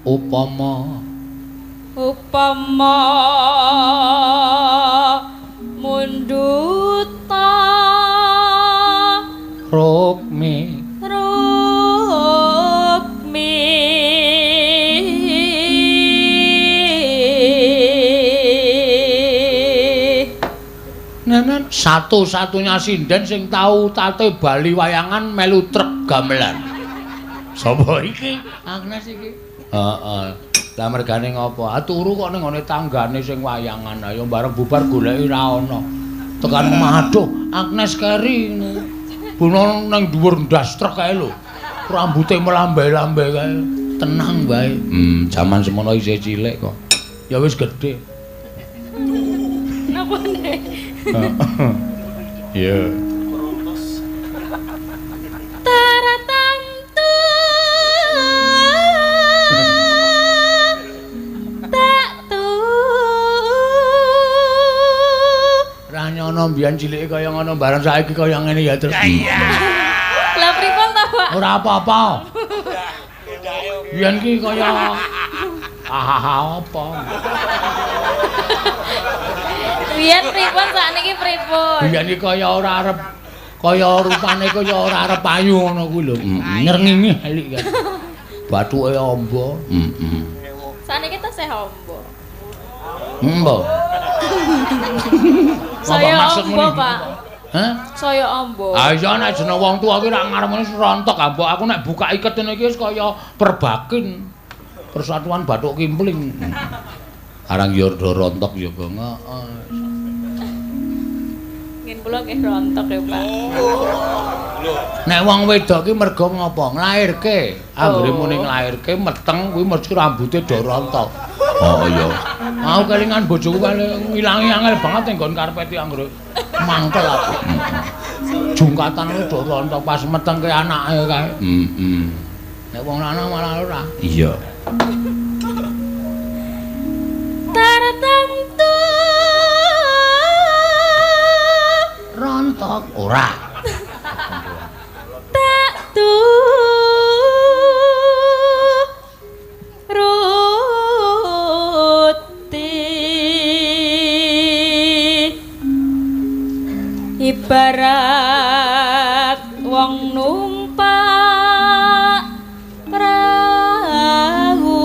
upama upama mundhuta rukmi rukmi Nanan satu-satunya sinden sing tau tate bali wayangan melu trek gamelan. Sapa iki? Agnes iki. Heeh. Lah mergane ngopo? Ah turu kok ning ngone tanggane sing wayangan. Ayo bareng bubar goleki ra ana. Tekan omah aduh, Agnes keri. Buno nang dhuwur ndas trek kae lho. Rambute melambai-lambai kae. Tenang wae. Jaman semono isih cilik kok. Ya wis gedhe. Napa ne? Iya. Taratamtu tak tu. Ra nyono mbiyen cilike kaya ngono bareng saiki kaya ngene ya terus. Lah pripun ta, Pak? Ora apa-apa. Biyen ki kaya hahaha apa. Biyen pripun sakniki pripun? Biyen ki kaya ora arep kaya rupane kaya ora arep payu ngono kuwi lho. Nyrengingi elik kan. Bathuke amba. Heeh. Sakniki tesih amba. Mbo. Saya amba, Pak. Hah? Saya amba. Ah iya nek jeneng wong tuwa ki rak ngarep rontok ambok aku nek buka iket ngene iki wis kaya perbakin. Persatuan Bathuk Kimpling. Arang yo rontok ya, Bang. Heeh. Ngen kula nggih rontok ya, Pak. Nek wong wedok ki mergo ngopo? Nglairke. Anggere muni nglairke meteng kuwi mesti rambute do rontok. Oh iya. Aku kelingan bojoku paling ngilangi angel banget ning nggon karpet iki anggere mangkel aku. Jungkatan do rontok pas metengke anake kae. Heeh. Nek wong lanang malah ora. Iya. Tartamtu rontok ora. Tak tu ruti ibarat wong numpak prahu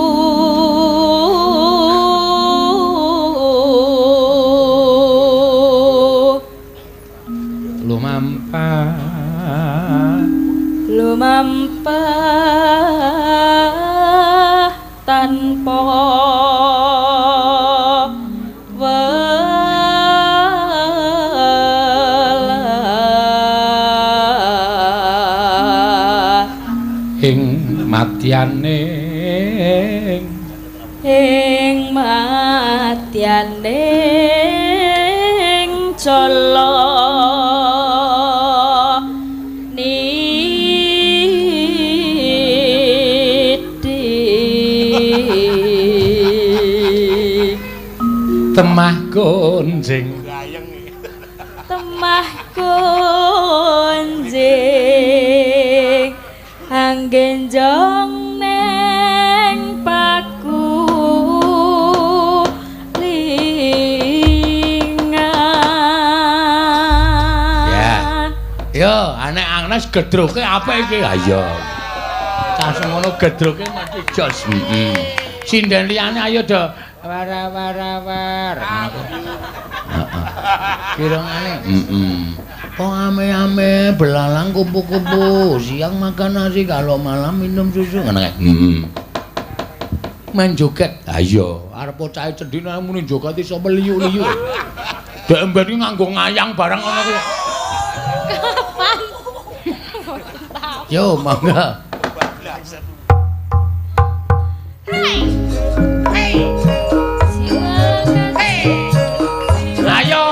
lumampah lumampah tanpa welah ing matyaning ing matyaning jala niti temah gonjing temah gonjing anggenjong neng paku lingan. Ya. Yo, anek Agnes gedroke apik iki. Ha iya. Cah semono gedroke mesti jos. Heeh. Sinden liyane ayo do wara-wara-war. Heeh. Kirangane. Heeh. Oh ame-ame belalang kupu-kupu, siang makan nasi kalau malam minum susu ngono kae. Heeh. Main joget. Ha iya, arep bocahe cendhine muni joget iso meliyu-liyu. Dek mben iki nganggo ngayang barang ngono kuwi. Kapan? Yo, mangga. Hai. Hey. Ayo.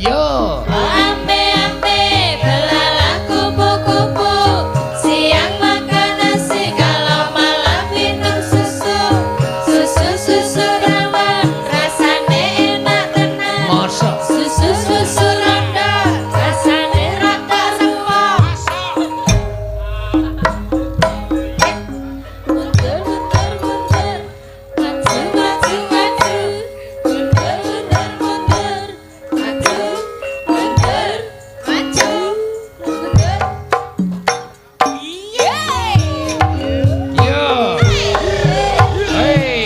Yo. Ambe-ambe belalang kupu-kupu, siang makan nasi kalau malam minum susu. Susu-susu rawon rasane enak tenan. Masa Susu-susu rondo rasane rada remok. Mundur mundur mundur, maju maju maju. Mundur mundur mundur, maju mundur maju mundur. Yeay! Yo. Hey.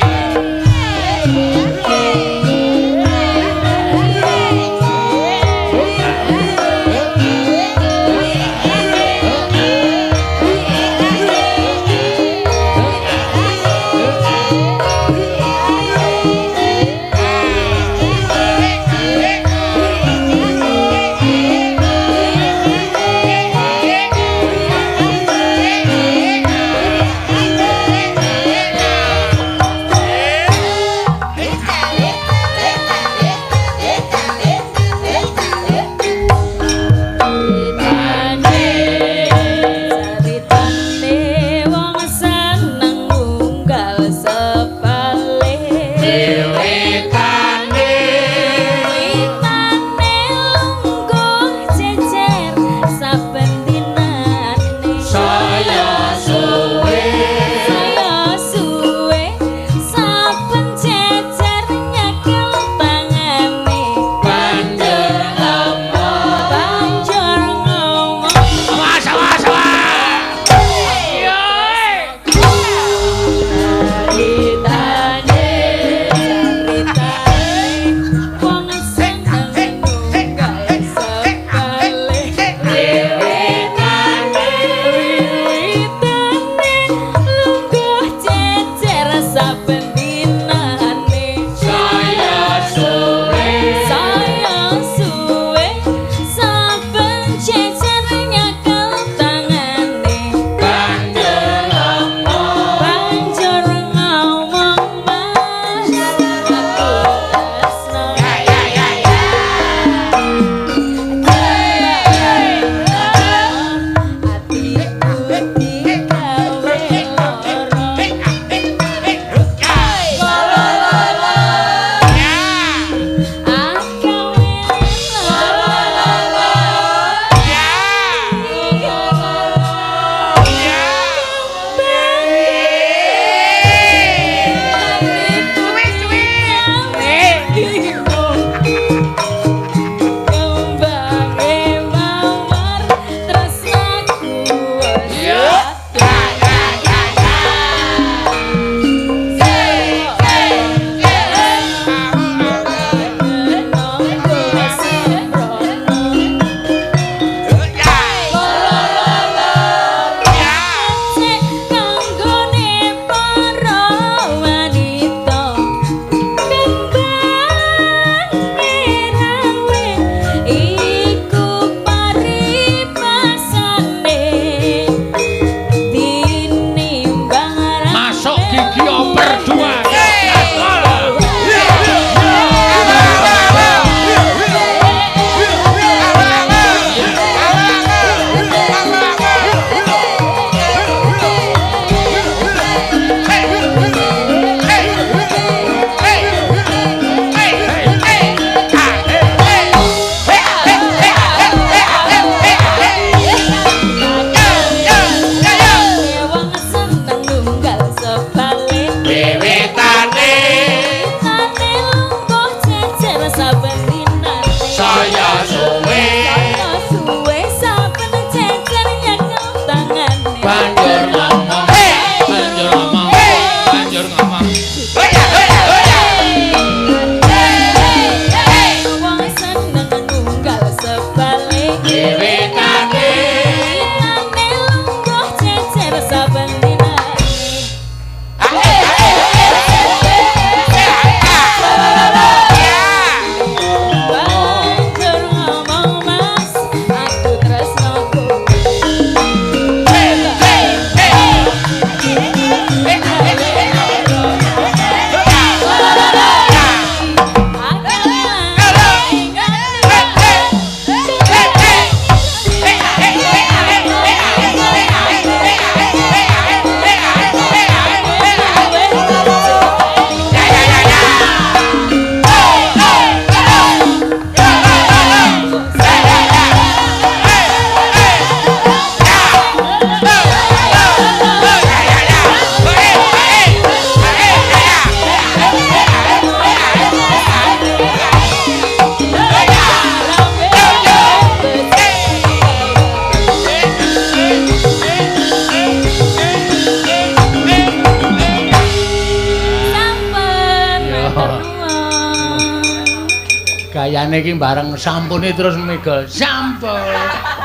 Gayane iki bareng sampune terus mega. Sampun.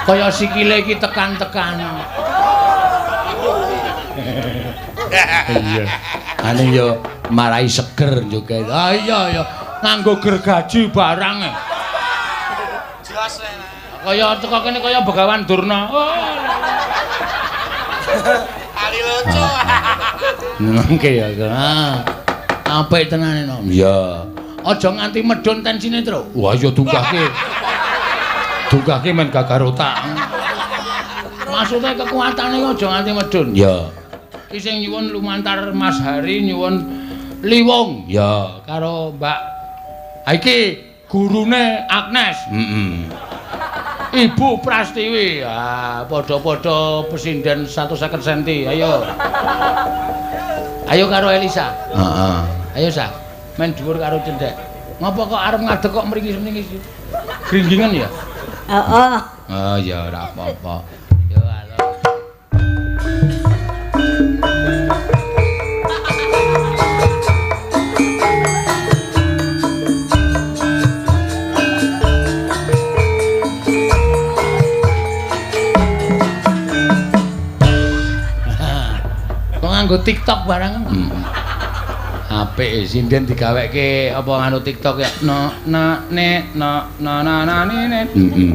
Kaya sikile iki tekan-tekan. Iya. Ane yo marai seger juga. Ah iya ya, nganggo gergaji barang. Jos. Kaya teko kene kaya Begawan Durna. Oh. Ali lucu. Nengke ya. Ah. Apik tenane no. Iya. Aja nganti medhun tensine, Tru. Wah iya dunggahke. Dunggahke men gagar otak. Maksudnya kekuatane aja nganti medhun. Iya. Iki sing nyuwun lumantar Mas Hari nyuwun Liwung. Ya, karo Mbak. Ha iki gurune Agnes. Heeh. Ibu Prastiwi. Ah, padha-padha pesinden 150 cm. Ayo. Ayo karo Elisa. Heeh. Ayo Sa. Men dhuwur karo cendhek. Ngopo kok arep ngadeg kok mringis-mringis? Gringgingan ya? Heeh. Oh ya ora apa-apa. Yo halo. Kok nganggo TikTok barang? Apik sinden digaweke apa nganu TikTok ya. No na ne no na na na ne ne. Heeh.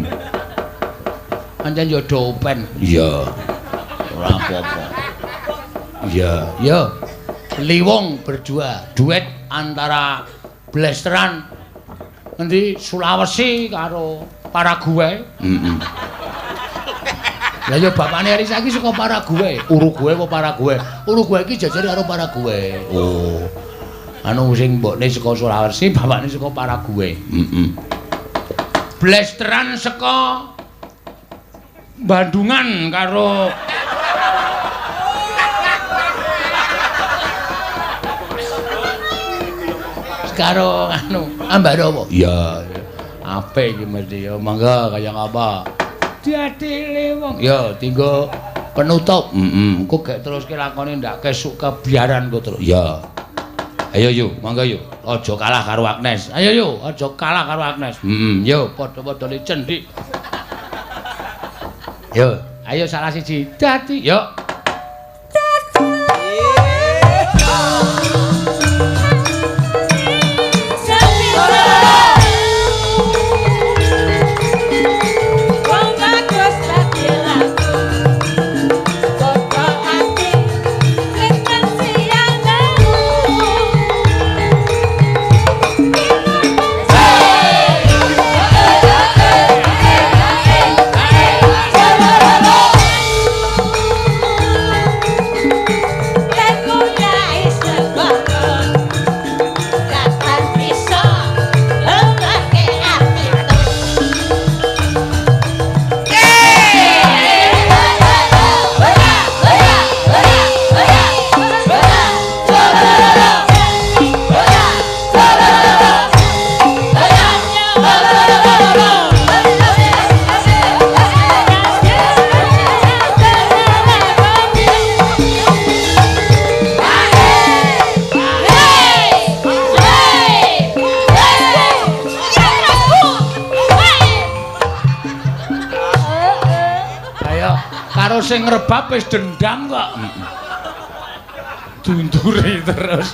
Pancen yo dopen. Iya. Ora apa-apa. Iya, yo. Liwung berdua, duet antara Blasteran ngendi Sulawesi karo Paraguay. Heeh. Lah ya bapakne Elisa iki saka Paraguay. Uruguay apa Paraguay? Uruguay iki jajare karo Paraguay. Oh. Anu sing mbokne saka Sulawesi, bapakne saka Paraguay. Heeh. Blasteran saka Bandungan karo karo anu Ambarawa. Iya. Apik iki mesti ya. Mangga kaya ngapa? Dadi Liwung. Ya, tinggo penutup. Heeh. Engko gek teruske lakone ndak kesuk kebiaran kok terus. Ya. Ayo yo, mangga yo. Aja kalah karo Agnes. Ayo yo, aja kalah karo Agnes. Heeh, yo padha-padha cendik. Yo, ayo salah siji. Dadi yo. Sing ngrebab wis dendam kok. Dundure terus.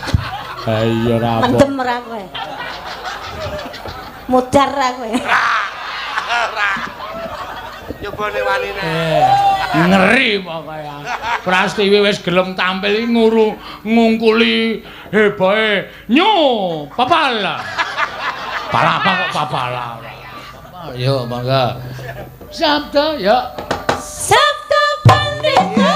Ha iya ora apa. Mendem ora kowe. Mudar ra kowe. Ora. Nyobone wanine. Ngeri pokoke. Prastiwi wis gelem tampil iki nguru ngungkuli hebohe nyu papala. Palapa kok papala. Yo mangga. Sabda yo. Sabda Pandita.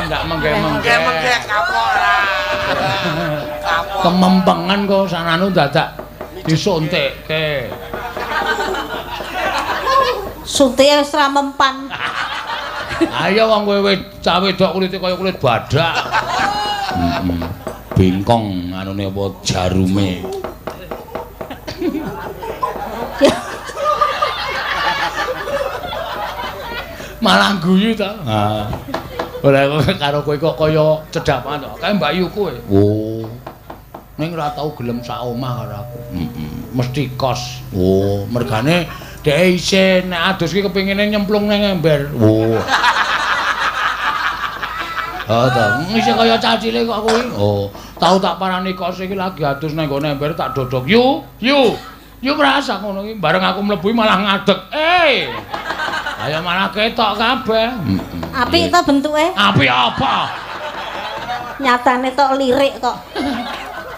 ndak menggeh-menggeh. Menggeh kapok ora. Kapok. Kemempengan kok sananu dadak disuntikke. Suntike wis ra mempan. Ayo wong kowe cah wedok kulite kaya kulit badak. Heeh. Bengkong anune apa jarume. Malah guyu ta. Ha. Ora karo kowe kok kaya cedhak banget. Kae Mbak Yu kowe. Oh. Ning ora tau gelem sak omah karo aku. Heeh. Mesti kos. Oh, mergane dhek isin nek adus ki kepengine nyemplung nang ember. Oh. Oh ta, isih kaya cah cilik kok kowe. Oh, tau tak parani kos iki lagi adus nang nggone ember tak dodok. Yu, yu. Yu merasa ngono iki bareng aku mlebu malah ngadeg. Eh. Ayo malah ketok kabeh. Apik ta bentuke? Apik apa? Nyatane tok lirik kok.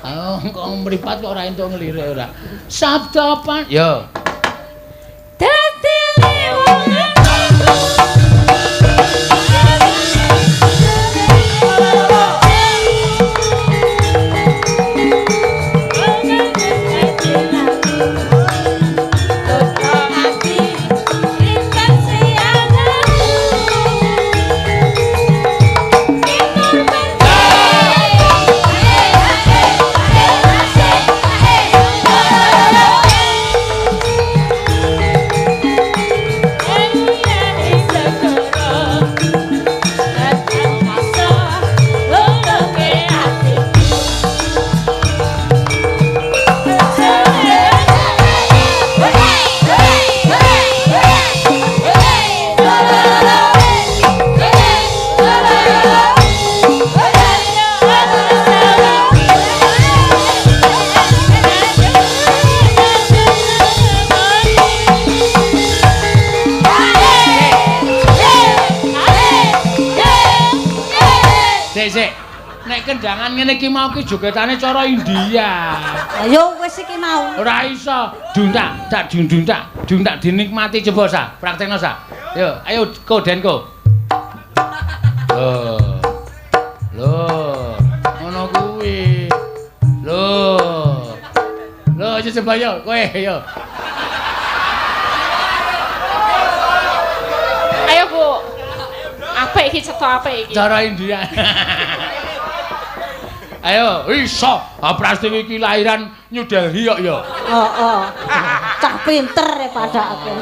Oh, kok mripat kok ora entuk nglirik ora. Sabda pan. Yo. Dadi wong Nek kendangan ngene iki mau ki jogetane cara India. Ayo wis iki mau. Ora iso. Duntak, tak dunduntak, duntak dinikmati coba sa, praktekno sa. Yo, ayo ko denko. Lho. Lho, ngono kuwi. Lho. Lho, aja coba yo, kowe yo. Ayo, Bu. Apik iki cetha apik iki. Cara India. Ayo, iso. Prastiwi iki lahiran New Delhi kok ya. Heeh. Cah pinter e padake.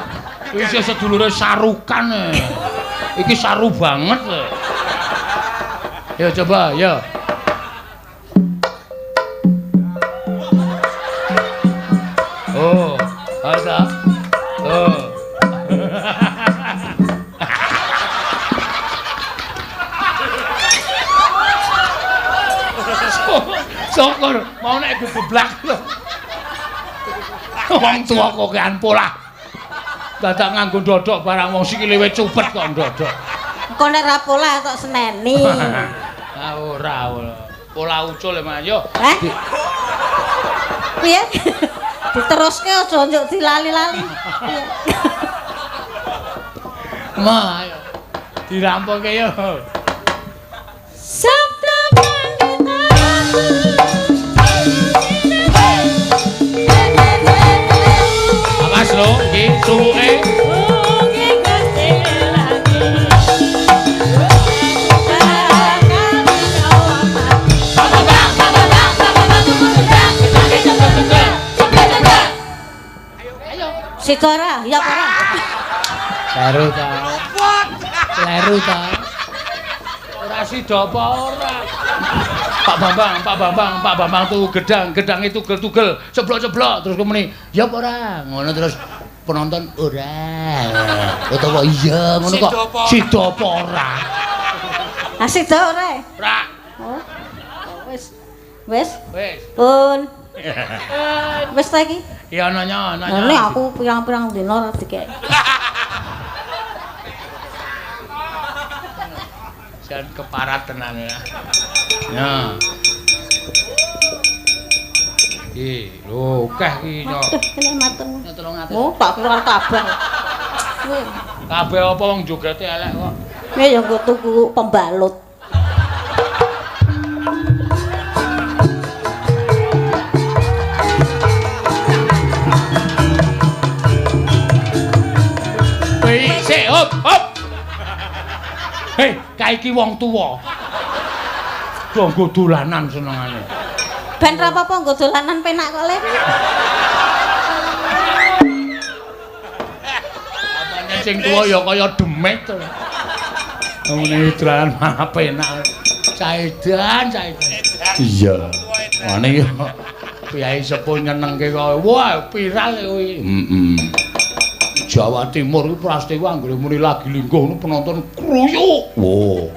Isih sedulure sarukan. Iki saru banget. Yo coba, yo. Oh, ada. Oh. Syukur mau nek geblak lho. Wong tuwa kokean polah. Dadak nganggo ndodok barang wong sikile wis cupet kok ndodok. Engko nek ra polah kok seneni. Ah ora ora. Polah ucul e yo. Heh. Piye? Diteruske aja njuk dilali-lali. Piye? Ma ayo. Dirampungke yo. Sabda pandita. Awas lho iki suwuke. Sida ora? Ya ora? Kleru ta. Kleru ta. Ora sida apa ora. Pak Bambang, Pak Bambang, Pak Bambang tuh gedang, gedange tugel-tugel, ceblok-ceblok terus muni, "Ya apa ora?" Ngono terus penonton ora. Utawa iya ngono kok. Sida apa ora? Ah sida ora? Ora. Oh. Wis. Wis. Wis. Pun. Wis ta iki? Iya nanya, nanya. Lah aku pirang-pirang dina ora dikek. Jan keparat tenan ya. Ya. Iki lho akeh iki yo. Aduh, 300. Oh, tak keluar kabeh. Kabeh apa wong jogete elek kok. Ya ya nggo tuku pembalut. Sik, hop, hop. Hei, kae iki wong tuwa. Do nggo dolanan senengane. Ben ra apa-apa nggo dolanan penak kok, Le. Apane sing tuwa ya kaya demit to. Ngene dolanan malah penak. Caedan, caedan. Iya. Ane ya Kyai sepuh nyenengke kaya wah viral kuwi. Heeh. Jawa Timur kuwi prastiwa anggere muni lagi lingguh ngono penonton kruyuk. Wo.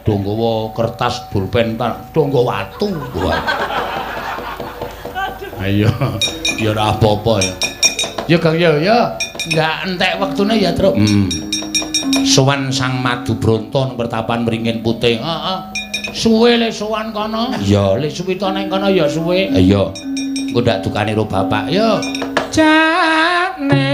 Do nggawa kertas pulpen do nggawa watu. Wah. Ayo, ya ora apa-apa ya. Ya Kang ya ya, ndak entek wektune ya, Truk. Sowan Sang Madu Bronto nang pertapan Wringin Putih. Heeh. Suwe le sowan kono. Iya, le suwita nang kono ya suwe. Iya. Engko ndak dukane karo bapak. Yo. Jane